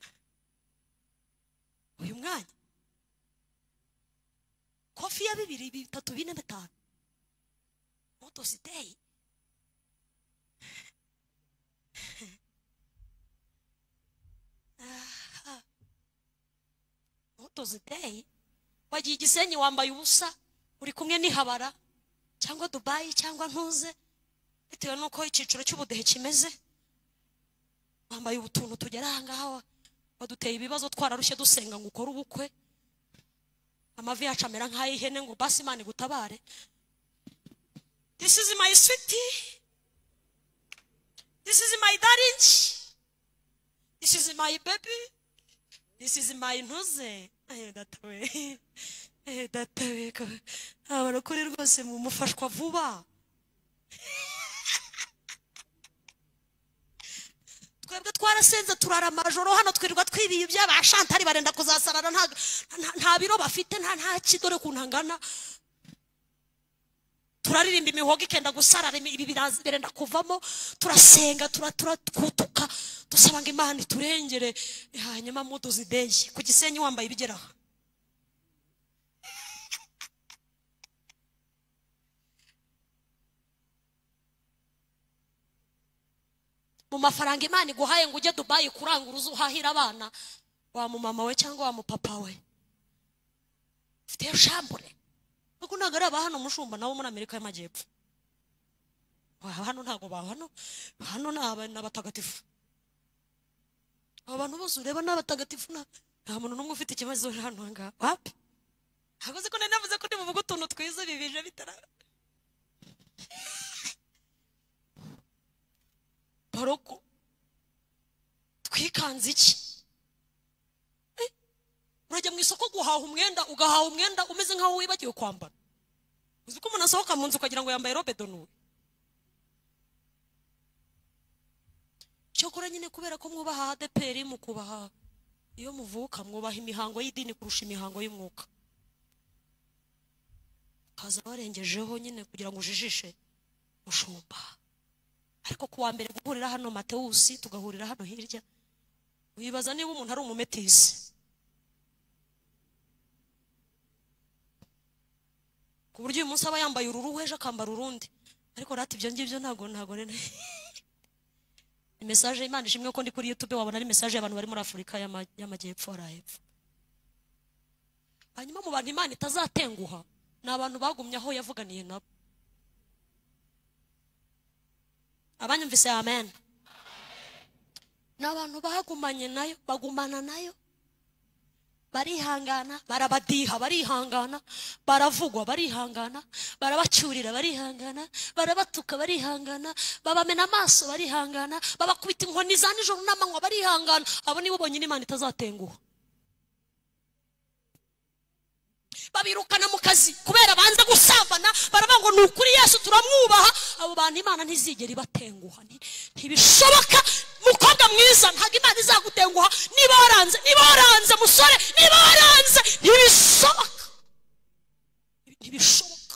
kofi ya 2, 3, 4, 5. Muduzi dehi. Mother's Day. Wagiye Gisenyi wambaye ubusa, uri kumwe n'ihabara cyangwa Dubai cyangwa ntuze, bitewe nuko icyiciro cy'ubudehe kimeze. Wambaye ubutuntu tugera aha ngaha, waduteye ibibazo twararushye dusenga ngo ukore ubukwe, amavi yacu amera nk'ay'ihene ngo basi Imana igutabare. This is my sweetie, this is my darling, this is my baby, this is my ntuze. Data we, data we, abarokore rwose mumufashwa vuba. Twebwe twarasenze turara amajoro hano, twirirwa twibiye iby'abashantari barenda kuzasarara, nta biro bafite, nta kidore kuntangana. Turaririmba imihogo ikenda gusarara, ibi birenda kuvamo. Turasenga, turakutuka, dusaba ngo Imana iturengere. Hanyuma muduzi ideye ku Gisenyi wambaye ibigeraho. Mu mafaranga Imana iguhaye ngo ujye Dubai kurangura uze uhahira abana, wa mumama we cyangwa wa mupapa we ufite shambure. Kuko ntabwo ari aba hano mushumba, nabo muri Amerika y'Amajyepfo. Hano ntabwo ba hano, hano ni abatagatifu. Abo bantu bose ureba ni abatagatifu, nta muntu n'umwe ufite ikibazo hano ngaha. Wapi? Ntabwo ko nari navuze ko ndibuvuge utuntu twiza bibije bitara. Baroko twikanze iki? Urajya mu isoko guhaha umwenda, ugahaha umwenda umeze nkaho wibagiwe kwambara. Uzi ko umuntu asohoka mu nzu ukagira ngo yambaye robe donuwe. Cyokora nyine kubera ko mwubaha ADPR, mukubaha iyo muvuka, mwubaha imihango y'idini kurusha imihango y'umwuka. Kaza barengejeho nyine kugira ngo ujijishe mushumba. Ariko kuwa mbere guhurira hano Matewusi, tugahurira hano hirya, wibaza niba umuntu ari umumetisi. Ku buryo uyu munsi aba yambaye uruhu, ejo akambara urundi. Ariko rati ibyo ngibyo ntago ni message. Imana ishimwe ko ndi kuri YouTube, wabona ari message y'abantu bari muri Afrika y'Amajyepfo hepfo. Hanyuma mu bantu Imana itazatenguha ni abantu bagumye aho yavuganiye nabo. Abanyumvise amen. Ni abantu bagumanye nayo, bagumana nayo, barihangana, barabadiha barihangana, baravugwa barihangana, barabacyurira barihangana, barabatuka barihangana, babamena amaso barihangana, babakubita inkoni za nijoro n'amanywa barihangana. Abo nibo bonyine Imana itazatenguha. Babirukana mu kazi kubera banza gusambana, baravuga ngo ni ukuri Yesu turamwubaha. Abo bantu Imana ntizigera ibatenguha. Ntibishoboka. Mukobwa mwiza, ntabwo Imana izagutenguha. Niba waranze, niba waranze musore, niba waranze, ntibishoboka, ntibishoboka,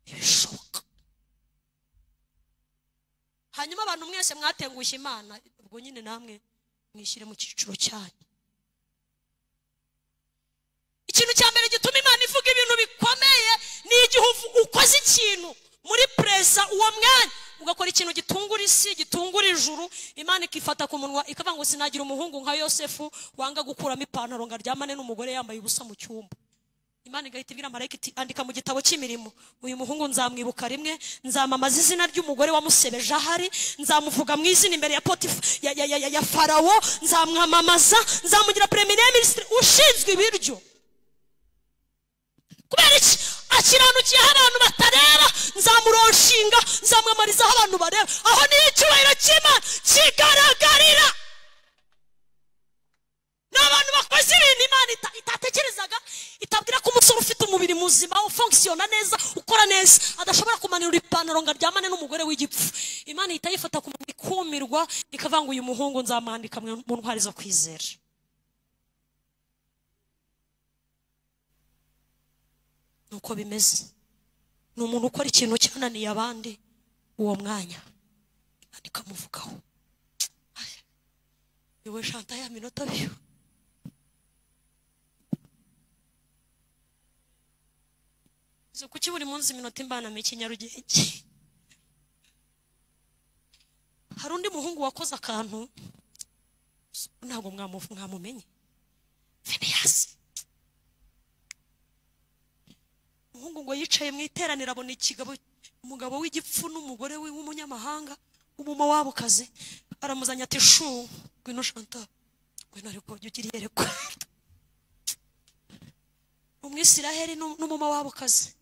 ntibishoboka. Hanyuma abantu mwese mwatengushye Imana, ubwo nyine namwe mwishyire mu cyiciro cyanyu. Ikintu cya mbere gituma Imana ivuga ibintu bikomeye ni igihe ukoze ikintu muri preza uwo mwanya, ugakora ikintu gitungura isi, gitungura ijuru. Imana ikifata ku munwa ikavuga ngo sinagira umuhungu nka Yosefu wanga gukuramo ipantaro ngo aryamane n'umugore yambaye ubusa mu cyumba. Imana igahita ibwira marayika iti andika mu gitabo cy'imirimo, uyu muhungu nzamwibuka rimwe, nzamamaza izina ry'umugore wamusebeje ahari, nzamuvuga mu izina imbere ya Potifa ya Farawo, nzamwamamaza, nzamugira premier ministre ushinzwe ibiryo. Kubera iki? Akiranukiye abantu batareba, nzamuronshinga, nzamwamariza aho abantu bareba. Aho ni icyubahiro cy'Imana kigaragarira. N'abantu bakoze ibintu Imana itatekerezaga, itabwira ko umusore ufite umubiri muzima ufonctiona neza, ukora neza, adashobora kumanura ipantaro ngo aryamane n'umugore w'igipfu. Imana ihita yifata ku ikumirwa, ikavuga ngo uyu muhungu nzamwandika mu ntwari zo kwizera. Nuko bimeze. Ni umuntu ukora ikintu cyananiye abandi uwo mwanya, Imana ikamuvugaho. Iwe shanta ya minota biyo. Zo kuki buri munsi iminota imbana mike Nyarugenge. Hari undi muhungu wakoze akantu ntabwo mwamumenye. Phineas. Umuhungu ngo yicaye mu iteraniro abona ikigabo, umugabo w'igipfu n'umugore we w'umunyamahanga w'umumowabukazi, aramuzanya ati shu ngwino Chantal, ngwino ariko ujye ugira iyerekwa. Umwisiraheli n'umumowabukazi.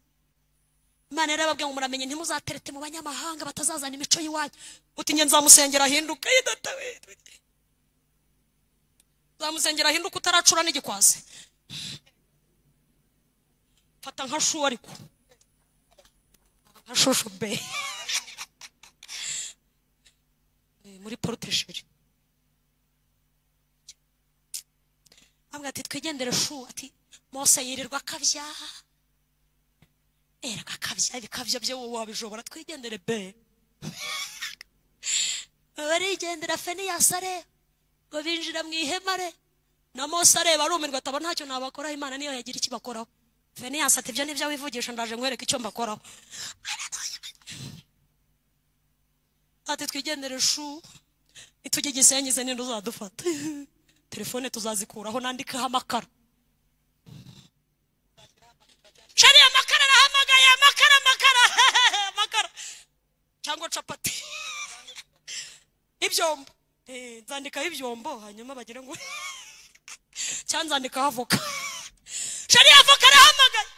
Imana yarababwiye ngo muramenye ntimuzaterete mu banyamahanga batazazana imico y'iwanyu. Uti nge nzamusengera ahinduke, data we. Nzamusengera ahinduke utaracura n'igikwazi. Fata nka shu ariko. Nka shushu be. Muri porotejeri. Ambwa ati twigendere shu, ati Mose yirirwa akabya. Era akabya ibikabya byo wowe wabijobora, twigendere be. Barigendera Feniyasi areba ngo binjira mu ihema re, na Mose areba arumirwa ataba ntacyo nabakoraho, Imana niyo yagira icyo ibakoraho. Feniyasi ati ibyo nibyo wivugisha, ndaje nkwereke icyo mbakoraho. Ati twigendere shu, nitujye Gisenyi se ninde uzadufata? Telefone tuzazikuraho nandikaho amakara. Shari amakara arahamagaye, amakara amakara amakara cyangwa capati ibyombo. Nzandikaho ibyombo hanyuma bagire ngo cyangwa nzandikaho avoka. Shari avoka arahamagaye.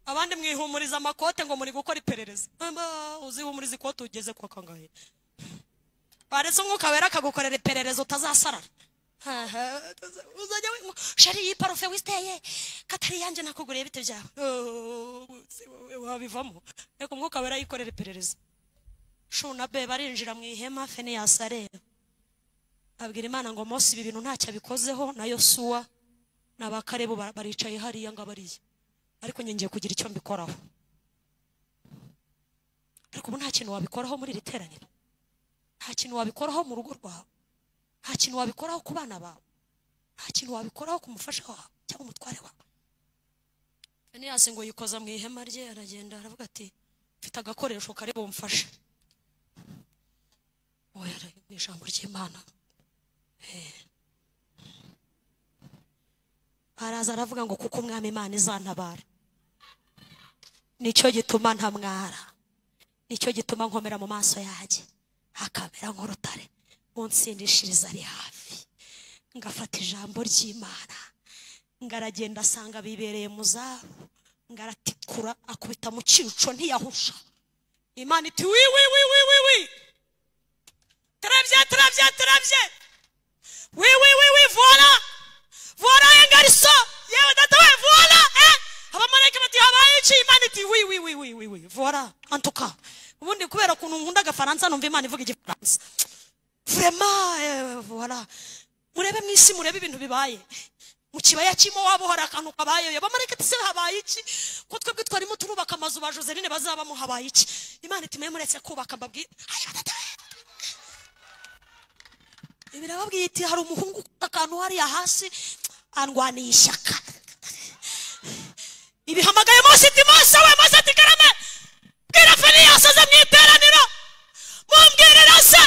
Abandi mwihumuriza amakote ngo muri gukora iperereza. Uzihumuriza ikote ugeze kwa kangahe? Baretse umwuka wera akagukorera iperereza utazasarara. Uzajya shari iyi parufe witeye katari yanjye nakuguriye bite byawe, wabivamo. Reka umwuka wera yikorera iperereza. Shu na be barinjira mu ihema, Feniyasi areba abwira Imana ngo Mose ibi bintu ntacyo abikozeho, na Yosuwa n'abakarebu baricaye hariya ngo abariye, ariko njye ngiye kugira icyo mbikoraho. Ariko ubu nta kintu wabikoraho muri iri teraniro, nta kintu wabikoraho mu rugo rwawe, nta kintu wabikoraho ku bana bawe, nta kintu wabikoraho ku mufasha wawe cyangwa umutware wawe. Feniyasi ngo yikoza mu ihema rye aragenda aravuga ati mfite agakoresho kari bumfashe. Oya, ni ijambo ry'Imana. Araza aravuga ngo kuko umwami Imana izantabara, nicyo gituma ntamwara, nicyo gituma nkomera mu maso yanjye hakamera nk'urutare, unsindishiriza ari hafi. Ngafata ijambo ry'Imana, ngaragenda asanga bibereye mu zabo, ngaratikura akubita mu cico ntiyahusha. Imana iti wi wi wi wi wi wi, Trebye trebye trebye, wi wi wi wi, voila voila engariso, yewe data we voila. Abamarayika bati habaye iki? Imana iti wi wi wi wi wi voila. En tout cas ubundi kubera ukuntu nkunda agafaransa numva Imana ivuga igifaransa vraiment. Voila, murebe mu isi, murebe ibintu bibaye mu kibaya cy'Imowabu, hari akantu kabaye. Abamarayika ati se habaye iki? Ko twebwe twarimo turubaka amazu ba Joseline bazabamo, habaye iki? Imana iti mwe muretse kubaka mbabwire. Ibirababwiye iti hari umuhungu akantu hariya hasi andwaniye ishyaka. Ibihamagaye Mose iti Mose we, Mose ati karame, bwira Feniyasi aze mu iteraniro, mumbwirira se.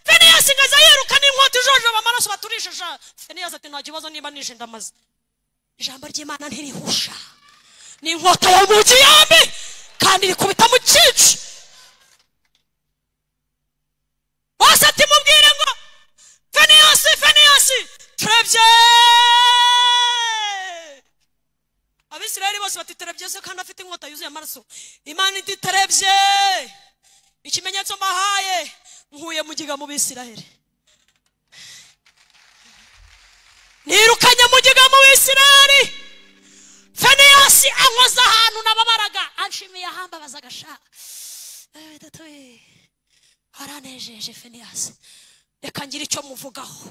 Feniyasi ngo aza yirukana inkota ijojoba amaraso baturishisha. Feniyasi ati nta kibazo niba nishe ndamaze. Ijambo ry'Imana ntirihusha, ni inkota yo mu giyambi kandi rikubita mu cyico. Mose ati mubwire ngo Feniyasi, Feniyasi, turebye. Abisirayeli bose bati turebye se kandi afite inkota yuzuye amaraso. Imana iti turebye, ikimenyetso mbahaye, nkuye mugiga mu Bisirayeli, nirukanye mugiga mu Bisirayeli. Feniyasi ankoza ahantu nababaraga, anshimiye ahambabazaga sha. Aranejeje Feniyasi, reka ngira icyo muvugaho.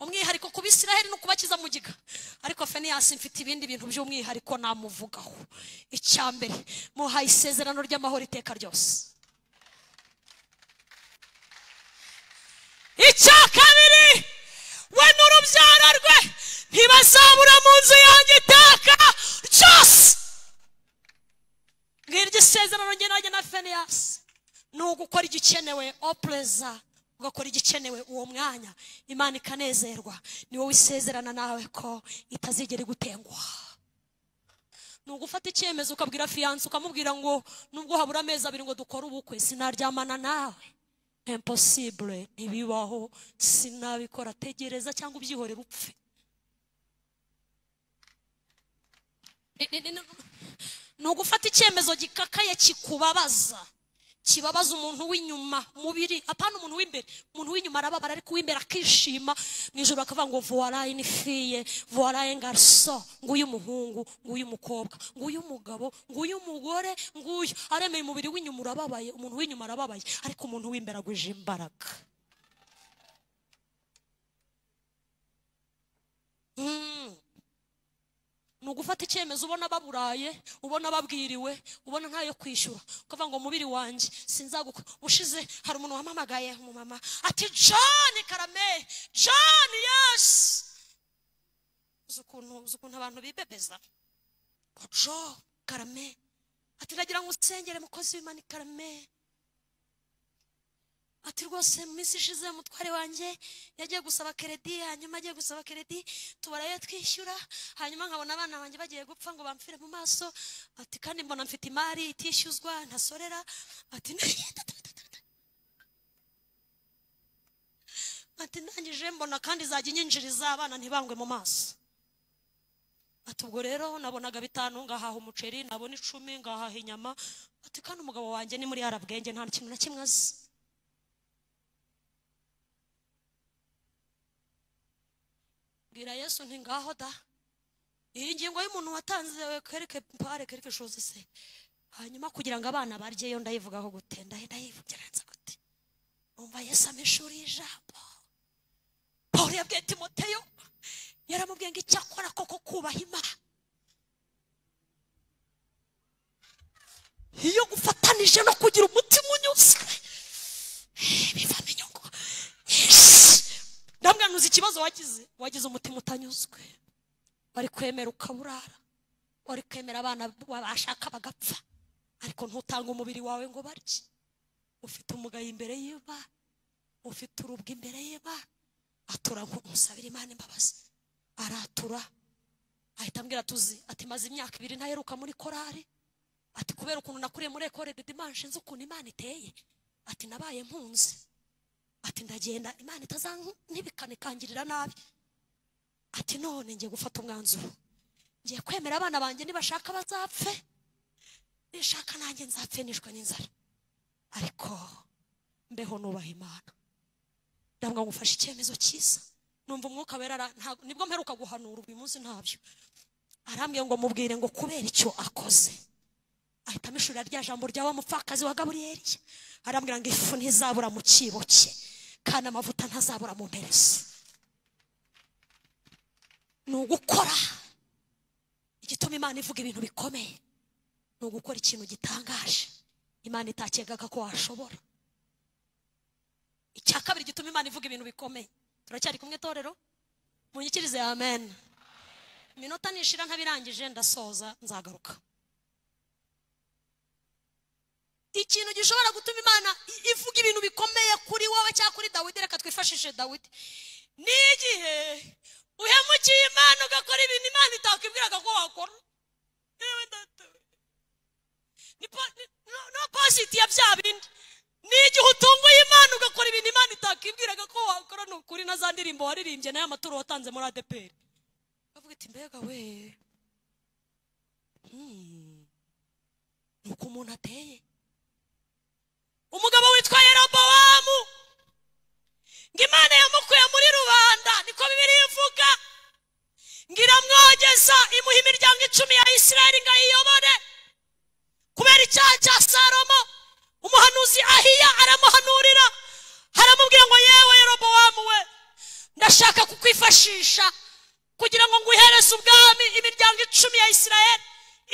Umwihariko ku Bisirayeli no kubakiza mugiga, ariko Feniyasi mfite ibindi bintu by'umwihariko namuvugaho. Icya mbere, muhaye isezerano ry'amahoro iteka ryose. Icya kabiri, we n'urubyaro rwe ntibazabura mu nzu yanjye iteka ryose. Ngiryo isezerano njye nanjye na Feniyasi, ni ugukora igikenewe opreza, ugakora igikenewe uwo mwanya, Imana ikanezerwa. Ni wowe isezerana nawe ko itazigera igutenguha. Ni ugufata icyemezo ukabwira fiyanse, ukamubwira ngo nubwo habura amezi 2 ngo dukore ubukwe, sinaryamana nawe. Impossible, ntibibaho, sinabikora. Tegereza cyangwa ubyihorere upfe. Ni ugufata icyemezo gikakaye kikubabaza, kibabaza umuntu w'inyuma mubiri, apana umuntu w'imbere. Umuntu w'inyuma arababara, ariko uw'imbere akishima. Mu ijoro bakavuga ngo voilà une fille, voilà un garçon, nguyu umuhungu, nguyu umukobwa, nguyu umugabo, nguyu umugore, nguyu aremeye. Umubiri w'inyuma urababaye, umuntu w'inyuma arababaye, ariko umuntu w'imbere agwije imbaraga. Ni ugufata icyemezo ubona baburaye, ubona babwiriwe, ubona ntayo kwishyura, ukavuga ngo mubiri wanjye sinzaguka. Ushize hari umuntu wampamagaye, umumama, ati John Karame, John, yes. Uzi ukuntu abantu bibebeza. John Karame ati ndagira ngo usengere mukozi w'Imana Karame. Ati rwose mu minsi ishize umutware wanjye yagiye gusaba keredi, hanyuma agiye gusaba keredi tubarayo twishyura, hanyuma nkabona abana banjye bagiye gupfa ngo bamfire mu maso. Ati kandi mbona mfite imari itishyuzwa ntasorera. Ati ati ndangije mbona kandi izajya inyinjiriza abana ntibangwe mu maso. Ati ubwo rero nabonaga 5 ngahaha umuceri, nabona 10 ngahaha inyama. Ati kandi umugabo wanjye ni muri arabwenge, nta kintu na kimwe azi. Bwira Yesu nti ngaho da, iyi ngingo y'umuntu watanze kereke pare kereke shoze se, hanyuma kugira ngo abana barye yo ndayivugaho gute, ndayivugiranza gute? Umva Yesu amishuri ijambo. Paul yabwiye Timoteyo, yaramubwiye ngo icyakora koko kubaha Imana iyo gufatanije no kugira umutima unyuzwe bivamo inyungu. Ndamwanuza ikibazo wagize, wagize umutima utanyuzwe. Wari kwemera ukaburara, wari kwemera abana bashaka bagapfa, ariko ntutanga umubiri wawe ngo barye. Ufite umugayo imbere y'Imana, ufite urubwa imbere y'Imana. Atura ngo umusabire Imana imbabazi. Aratura, ahita ambwira tuzi, ati maze imyaka 2 ntaheruka muri korari. Ati kubera ukuntu nakuriye muri école de dimanche nzi ukuntu Imana iteye. Ati nabaye mpunzi. Ati ndagenda Imana itazantibikane kangirira nabi. Ati none ngiye gufata umwanzuro, ngiye kwemera abana banjye nibashaka bazapfe, nishaka nanjye nzapfe nishwe n'inzara, ariko mbeho nubaha Imana. Ndabwo ngufashe icyemezo cyiza. Numva umwuka wera, nibwo mperuka guhanura uyu munsi ntabyo. Arambwiye ngo mubwire ngo kubera icyo akoze. Ahita amishurira rya jambo rya wa mupfakazi wa Gaburiyeli. Arambwira ngo ifu ntizabura mu cyibo cye, kandi amavuta ntazabura mu mperezo. Ni ugukora igituma Imana ivuga ibintu bikomeye, ni ugukora ikintu gitangaje Imana itakegaga ko washobora. Icya kabiri gituma Imana ivuga ibintu bikomeye, turacyari kumwe torero? Munyikirize amen. Iminota nishira ntabirangije ndasoza, nzagaruka. Ikintu gishobora gutuma Imana ivuga ibintu bikomeye kuri wowe cyangwa kuri Dawidi, reka twifashishe Dawidi. Ni igihe uhemukiye Imana ugakora ibintu Imana itakwibwiraga ko wakora. Ni opposite ya bya bindi. Ni igihe utunguye Imana ugakora ibintu Imana itakwibwiraga ko wakora. Ni ukuri na za ndirimbo waririmbye n'aya maturo watanze muri ADPR. Bavuga iti mbega we, nuko umuntu ateye. Umugabo witwa Yerobowamu, ngo Imana yamukuye muri rubanda, niko Bibiliya ivuga, ngo iramwogeza imuha imiryango 10 ya Isirayeli ngo ayiyobore. Kubera icyaha cya Salomo, umuhanuzi Ahiya aramuhanurira, aramubwira ngo yewe Yerobowamu we, ndashaka kukwifashisha kugira ngo nguhereze ubwami imiryango 10 ya Isirayeli,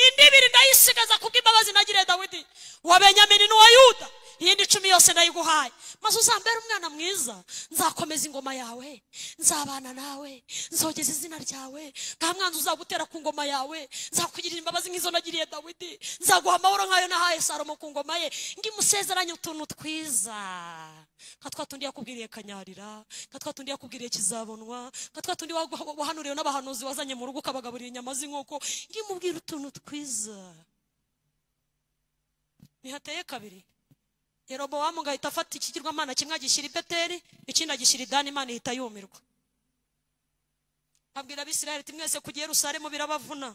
indi 2 ndayisigaza kubw'imbabazi nagiriye Dawidi, uwa Benyamini n'uwa Yuda. Iyindi 10 yose ndayiguhaye. Maze uzambere umwana mwiza, nzakomeza ingoma yawe, nzabana nawe, nzogeza izina ryawe, nta mwanzi uzagutera ku ngoma yawe, nzakugirira imbabazi nk'izo nagiriye Dawidi, nzaguha amahoro nkayo nahaye Salomo ku ngoma ye. Ngimusezeranye utuntu twiza, nka twa tundi yakubwiriye kanyarira, nka twa tundi yakubwiriye kizabonwa, nka twa tundi wahanuriwe n'abahanuzi wazanye mu rugo ukabagaburira inyama z'inkoko. Ngimubwira utuntu twiza. Nihateye kabiri, Yerobowamu ngahita afata ikigirwamana kimwe agishyira i Beteli, ikindi agishyira i Dani. Imana ihita yumirwa. Abwira Abisirayeli ati mwese kujya Yerusalemu birabavuna,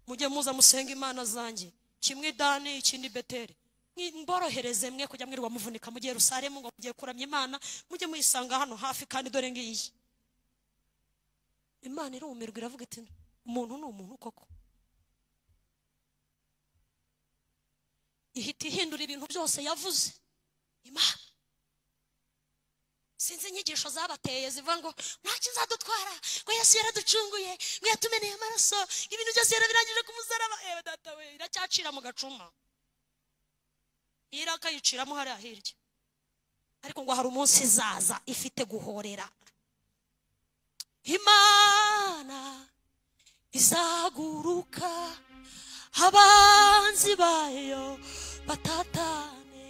mujye muza musenga imana zanjye, kimwe i Dani ikindi i Beteli. Mborohereze mwe kujya mwirwa muvunika mujye Yerusalemu ngo mugiye kuramya Imana, mujye muyisanga hano hafi kandi dore ngiyi. Imana irumirwa iravuga iti umuntu ni umuntu koko. Ihita ihindura ibintu byose yavuze. Imana sinzi inyigisho zabateye zivuga ngo nta kizadutwara, ngo Yesu yaraducunguye, ngo yatumeneye amaraso, ibintu byose yarabirangije ku musaraba. Ewe data we, iracyacira mu gacuma, irakayiciramo hariya hirya. Ariko ngo hari umunsi izaza ifite guhorera. Imana izaguruka abanzi bayo batatane,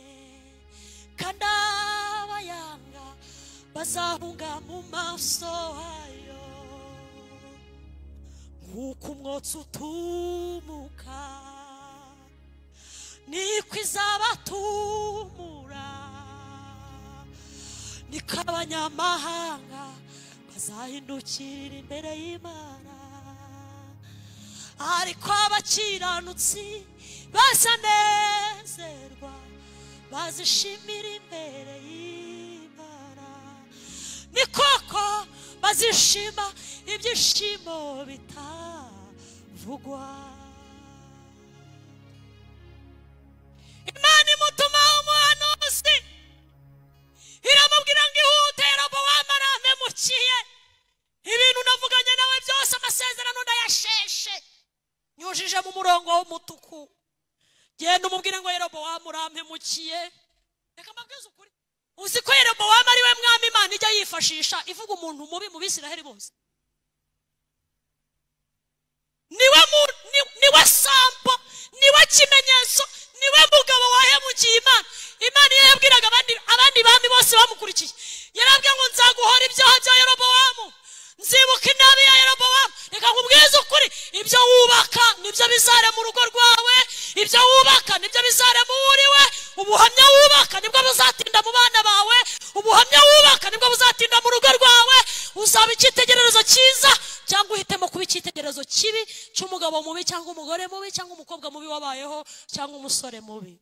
kandi abayanga bazahunga mu maso hayo, nk'uko umwotsi utumuka niko izabatumura, niko abanyamahanga bazahindukirira imbere y'Imana. Ariko abakiranutsi bazanezerwa, bazishimira imbere y'Imana. Ni koko bazishima ibyishimo bitavugwa. Imana imutuma umuhanuzi, iramubwira ngo ihute, Yerobowamu arampemukiye, ibintu navuganye nawe byose amasezerano ndayasheshe, nyujije mu murongo w'umutuku. Genda umubwire ngo Yerobowamu urampemukiye. Reka mbabwize ukuri, uzi ko Yerobowamu ari we mwami Imana ijya yifashisha ivuga umuntu mubi mu Bisiraheli bose. Niwe sampo, niwe kimenyetso, niwe mugabo wahemukiye Imana. Imana iyo yabwiraga abandi bami bose bamukurikiye, yarabwiye ngo nzaguhora ibyaha bya Yerobowamu, nzibuka inabi ya Yerobowamu. Reka nkubwize ukuri, ibyo wubaka nibyo bizarema urugo rwawe, ibyo wubaka nibyo bizarema uriwe, ubuhamya wubaka nibwo buzatinda mu bana bawe, ubuhamya wubaka nibwo buzatinda mu rugo rwawe. Uzaba icyitegererezo cyiza cyangwa uhitemo kuba icyitegererezo kibi cy'umugabo mubi cyangwa umugore mubi cyangwa umukobwa mubi wabayeho cyangwa umusore mubi.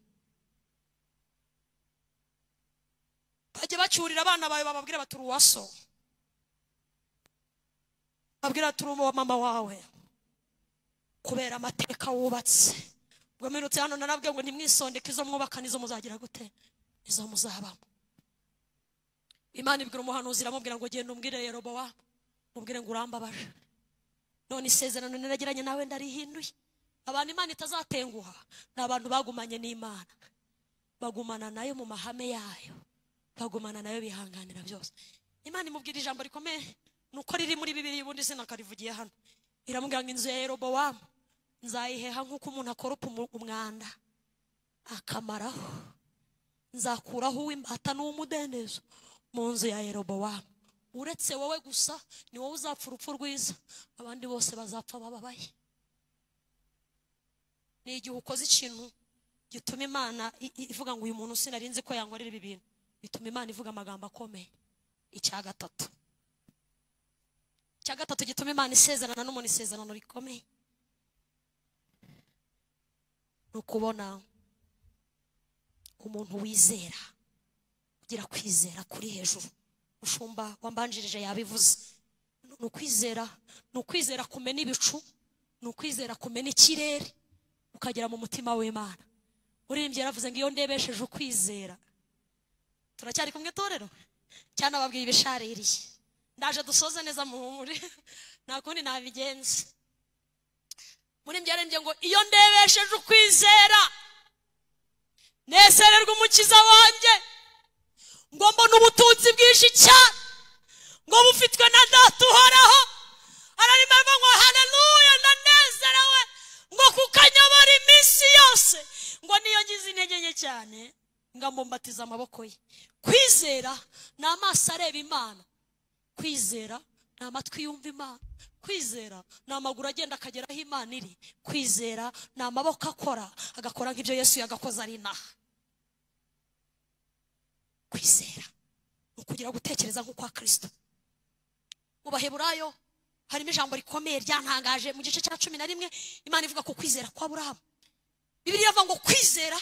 Bajye bacyurira abana bawe bababwira bati uri uwa so, babwira turi uwa mama wawe, kubera amateka wubatse. Ubwo mperutse hano narabwiye ngo ntimwisondeke izo mwubaka nizo muzagira gute, izo muzabamo. Imana ibwira umuhanuzi iramubwira ngo genda umbwire Yerobowamu, mubwire ngo urambabaje, none isezerano naragiranye nawe ndarihinduye. Abantu Imana itazatenguha ni abantu bagumanye n'Imana, bagumana nayo mu mahame yayo, bagumana nayo bihanganira byose. Imana imubwira ijambo rikomeye, nuko riri muri Bibiliya ubundi sinakarivugiye hano. Iramubwira ngo inzu ya Yerobowamu nzayiheha nk'uko umuntu akoropa umwanda akamaraho, nzakuraho uw'imbata n'uw'umudendezo mu nzu ya Yerobowamu. Uretse wowe gusa ni wowe uzapfa urupfu rwiza, abandi bose bazapfa bababaye. Ni igihe ukoze ikintu gituma Imana ivuga ngo uyu muntu sinari nzi ko yankorera ibi bintu, bituma Imana ivuga amagambo akomeye. Icya gatatu gituma Imana isezerana n'umuntu isezerano rikomeye, ni ukubona umuntu wizera, ugira kwizera kuri hejuru. Mushumba wambanjirije yabivuze, ni ukwizera kumena ibicu, ni ukwizera kumena ikirere ukagera mu mutima w'Imana. Uririmbye yaravuze ngo iyo ndebesheje ukwizera. Turacyari kumwe torero cyane, ababwiye ibishaririye. Ndaje dusoze neza muhumure, nta kundi nabigenza. Muri byarembye ngo iyo ndebesheje ukwizera Nezererwa umukiza wanjye, ngo mbone ubutunzi bwinshi cyane, ngo bufitwe na Data uhoraho. Ararima ngo haleluya, ndanezerewe, ngo kukanyobora iminsi yose, ngo niyo ngize intege nke cyane ngamumbatiza amaboko ye. Kwizera ni amaso areba Imana, kwizera ni amatwi yumva Imana, kwizera ni amaguru agenda akagera aho Imana iri, kwizera ni amaboko akora agakora nk'ibyo Yesu yagakoze ari inaha. Kwizera ni ukugira gutekereza nk'ukwa Kristo. Mu Baheburayo harimo ijambo rikomeye ryantangaje mu gice cya 11, Imana ivuga ku kwizera kwa Aburahamu. Bibiliya ivuga ngo kwizera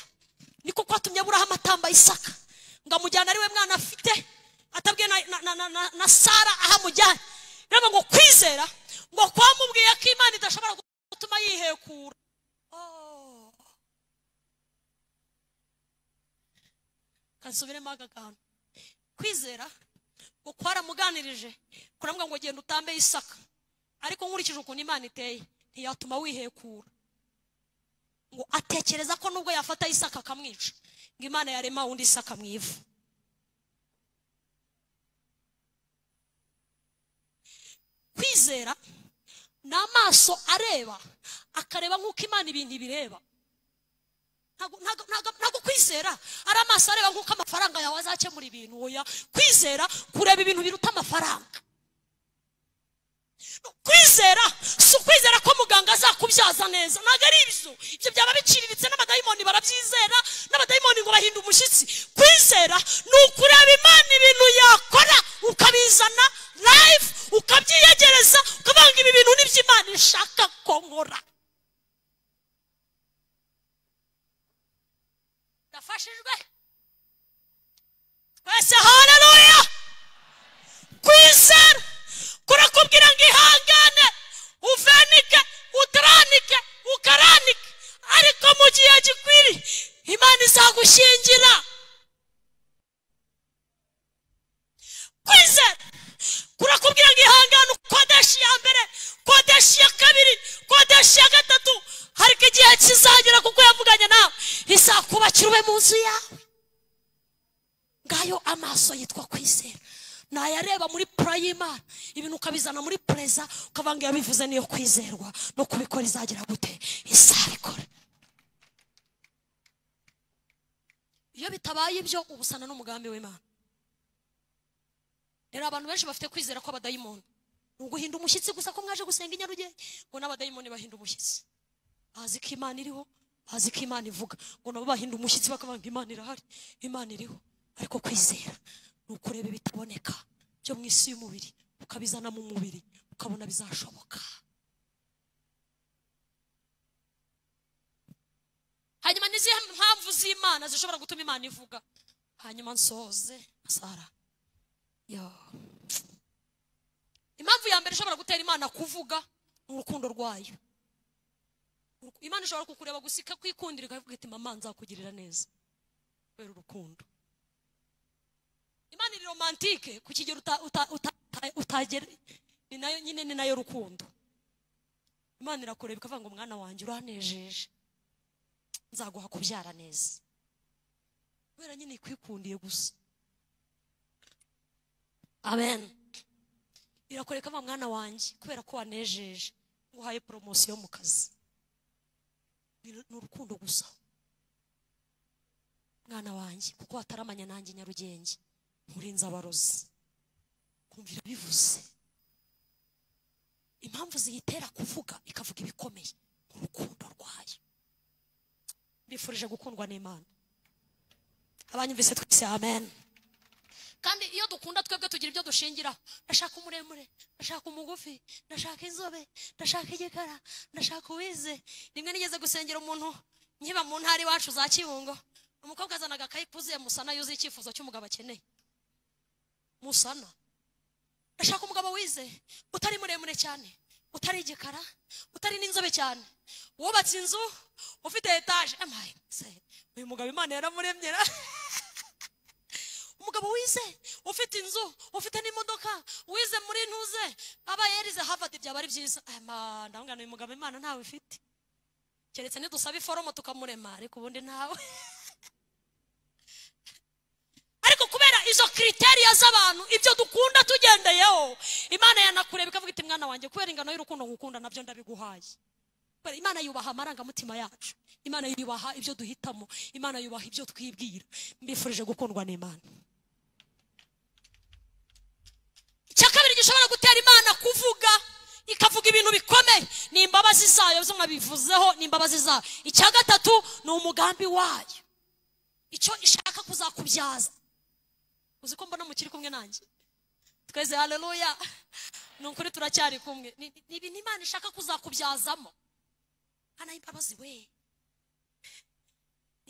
niko kwatumye Aburahamu atamba Isaka, ngo amujyane ari we mwana afite, atabwiye na Sara aho amujyanye. Biravuga ngo kwizera ngo kwamubwiye ko Imana idashobora gutuma yihekura. Kansubiremo aka kantu. Kwizera ngo kwaramuganirije, kuramubwira ngo genda utambe Isaka, ariko nkurikije ukuntu Imana iteye ntiyatuma wihekura. Ngo atekereza ko nubwo yafata Isaka akamwica, ngo Imana yarema undi Isaka mu ivu. Kwizera ni amaso areba, akareba nk'uko Imana ibintu ibireba. Ntabwo kwizera ari amaso areba nk'uko amafaranga yawe azakemura ibintu. Oya, kwizera kureba ibintu biruta amafaranga. Kwizera si ukwizera ko muganga azakubyaza neza, ntabwo ari ibyo. Ibyo byaba biciriritse, n'abadayimoni barabyizera, n'abadayimoni ngo bahinda umushyitsi. Kwizera ni ukureba Imana ibintu yakora ukabizana live, ukabyiyegereza, ukavanga ibi bintu n'ibyo Imana ishaka ko nkora. Ndafashijwe twese, haleluya. Kwizera kurakubwira ngo ihangane, uvenike, uteranike, ukaranike, ariko mu gihe gikwiriye Imana izagushyingira. Kwizera kurakubwira ngo ihangane, ukodesha iya mbere, kodesha iya kabiri, kodesha iya gatatu, ariko igihe kizagera kuko yavuganye nawe izakubakira ube mu nzu yawe. Ngayo amaso yitwa kwizera, nayareba muri pra y'Imana, ibintu ukabizana muri preza, ukavanga yabivuze niyo kwizerwa, no kubikora izagira gute, izabikora. Iyo bitabaye ibyo ubusana n'umugambi w'Imana. Rero abantu benshi bafite kwizera ko abadayimoni ni uguhinda umushyitsi gusa, ko mwaje gusenga i Nyarugenge, ngo n'abadayimoni bahinda umushyitsi, bazi ko Imana iriho, bazi ko Imana ivuga, ngo nabo bahinda umushyitsi bakavanga Imana irahari, Imana iriho. Ariko kwizera ni ukureba ibitaboneka byo mu isi y'umubiri, ukabizana mu mubiri, ukabona bizashoboka. Hanyuma n'izihe mpamvu z'Imana zishobora gutuma Imana ivuga? Hanyuma nsoze Sara. Yo. Impamvu ya mbere ishobora gutera Imana kuvuga ni urukundo rwayo. Imana ishobora kukureba gusika kwikundira ikavuga iti mama nzakugirira neza kubera urukundo. Imana iri romantike ku kigero utagera, ni nayo nyine, ni nayo rukundo. Imana irakureba ikavuga ngo mwana wanjye uranejeje, nzaguha kubyara neza, kubera nyine ikwikundiye gusa. Amen. Irakureka va mwana wanjye kubera ko wanejeje, nguhaye promotion mu kazi. Ni urukundo gusa. Mwana wanjye kuko wataramanya nanjye Nyarugenge, nkurinze abarozi. Kumvira bivuze. Impamvu ziyitera kuvuga ikavuga ibikomeye, urukundo rwayo. Mbifurije gukundwa n'Imana. Abanyumvise twese amen. Kandi iyo dukunda twebwe tugira ibyo dushingiraho. Ndashaka umuremure, ndashaka umugufi, ndashaka inzobe, ndashaka igikara, ndashaka uwize. Rimwe nigeze gusengera umuntu nkiba mu ntara iwacu za Kibungo, umukobwa azanaga akayi kuzuye musana yuzuye icyifuzo cy'umugabo akeneye. Musana. Ndashaka umugabo wize, utari muremure cyane, utari igikara, utari n'inzobe cyane, wubatse inzu, ufite etage. Amaye, uyu mugabo Imana yaramuremye. Umugabo wize, ufite inzu, ufite n'imodoka, wize muri ntuze, aba yarize Harvard byaba ari byiza. Ama ndangana uyu mugabo Imana ntawe ifite. Keretse nidusaba iforomo tukamurema, ariko ubundi ntawe. Izo criteria z'abantu, ibyo dukunda tugendeyeho, Imana yanakureba ikavuga iti mwana wanjye, kubera ingano y'urukundo ngukunda nabyo ndabiguhaye. Imana yubaha amarangamutima yacu, Imana yubaha ibyo duhitamo, Imana yubaha ibyo twibwira. Mbifurije gukundwa n'Imana. Icya kabiri gishobora gutera Imana kuvuga, ikavuga ibintu bikomeye, ni imbabazi zayo, zo nkabivuzeho, ni imbabazi zayo. Icya gatatu ni umugambi wayo, icyo ishaka kuzakubyaza. Uzi ko mbona mukiri kumwe nanjye twese? Haleluya! Ni ukuri turacyari kumwe. Ni ibintu Imana ishaka kuzakubyazamo. Hana imbabazi we,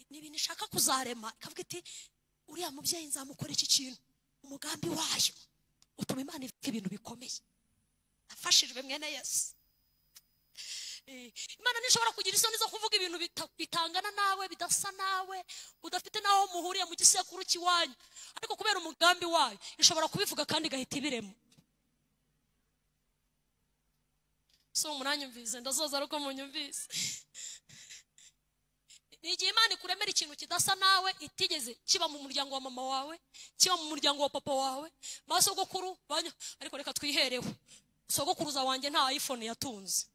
ni ibintu ishaka kuzarema, ikavuga iti uriya mubyeyi nzamukora iki kintu. Umugambi wayo utuma Imana ivuga ibintu bikomeye. Afashijwe mwene Yesu. Imana ntishobora kugira isoni zo kuvuga ibintu bitangana nawe, bidasa nawe, udafite naho muhuriye mu gisekuru cy'iwanyu, ariko kubera umugambi wayo ishobora kubivuga kandi igahita ibirema. So muranyumvise, ndazoza ariko munyumvise. Ni igihe Imana ikuremera ikintu kidasa nawe, itigeze kiba mu muryango wa mama wawe, kiba mu muryango wa papa wawe, ba sogokuru, ariko reka twihereho. Sogokuruza wanjye nta iPhone yatunze,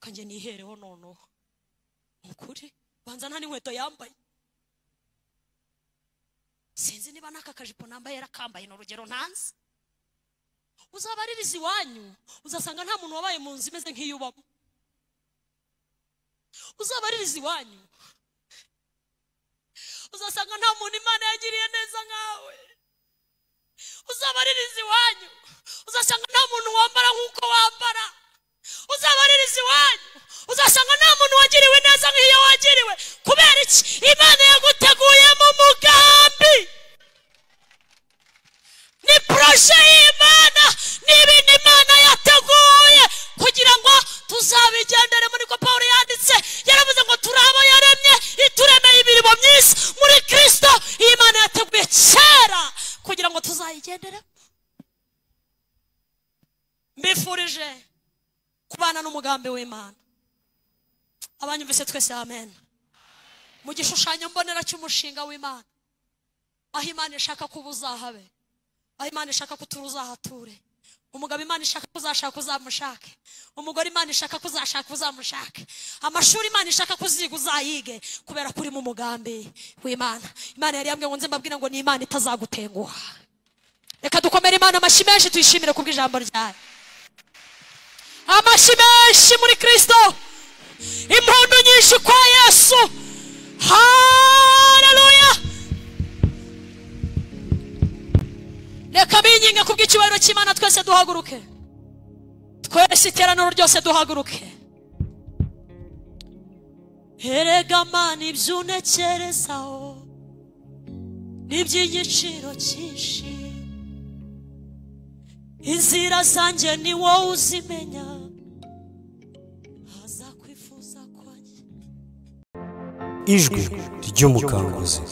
kanjye nihereho noneho. Ukuri banza nta n'inkweto yambaye, sinzi niba n'aka kajipo nambaye yarakambaye, ni urugero ntanzi. Uzabaririza iwanyu uzasanga nta muntu wabaye mu nzu imeze nk'iyo ubamo. Uzabaririza iwanyu uzasanga nta muntu Imana yagiriye neza nkawe. Uzabaririza iwanyu uzasanga nta muntu wambara nk'uko wambara. Uzabaririza iwanyu uzasanga nta muntu wagiriwe neza nk'iyo wagiriwe. Kubera iki? Imana yaguteguye mu mugambi. Ni projet y'Imana, ni ibintu Imana yateguye kugira ngo tuzabigendere. Muri ko Pawulo yanditse, yaravuze ngo turi abo yaremye, ituremeye imirimo myiza muri Kristo. Imana yateguye kera kugira ngo tuzayigendere. Mbifurije kubana n'umugambi w'Imana. Abanyumvise twese amen. Mu gishushanyo mbonera cy'umushinga w'Imana, aho Imana ishaka kuba uzahabe, aho Imana ishaka kutura uzahature, umugabo Imana ishaka kuzashaka uzamushake, umugore Imana ishaka kuzashaka uzamushake, amashuri Imana ishaka kuziga uzayige, kubera kuri mu mugambi w'Imana. Imana yari yambwiye ngo nze mbabwire ngo ni Imana itazagutenguha. Reka dukomere Imana amashyi menshi, tuyishimire kubw'ijambo ryayo. Amashyi menshi muri Kristo, impundu nyinshi kwa Yesu. Haleluya! Reka binginge kubw'icyubahiro cy'Imana twese duhaguruke, twese iteraniro ryose duhaguruke. Erega Mana ibyo untekerezaho ni iby'igiciro cyinshi, inzira zanjye ni wowe uzimenya, haza kwifuza kwanjye.
Ijwi ry'umukanguzi.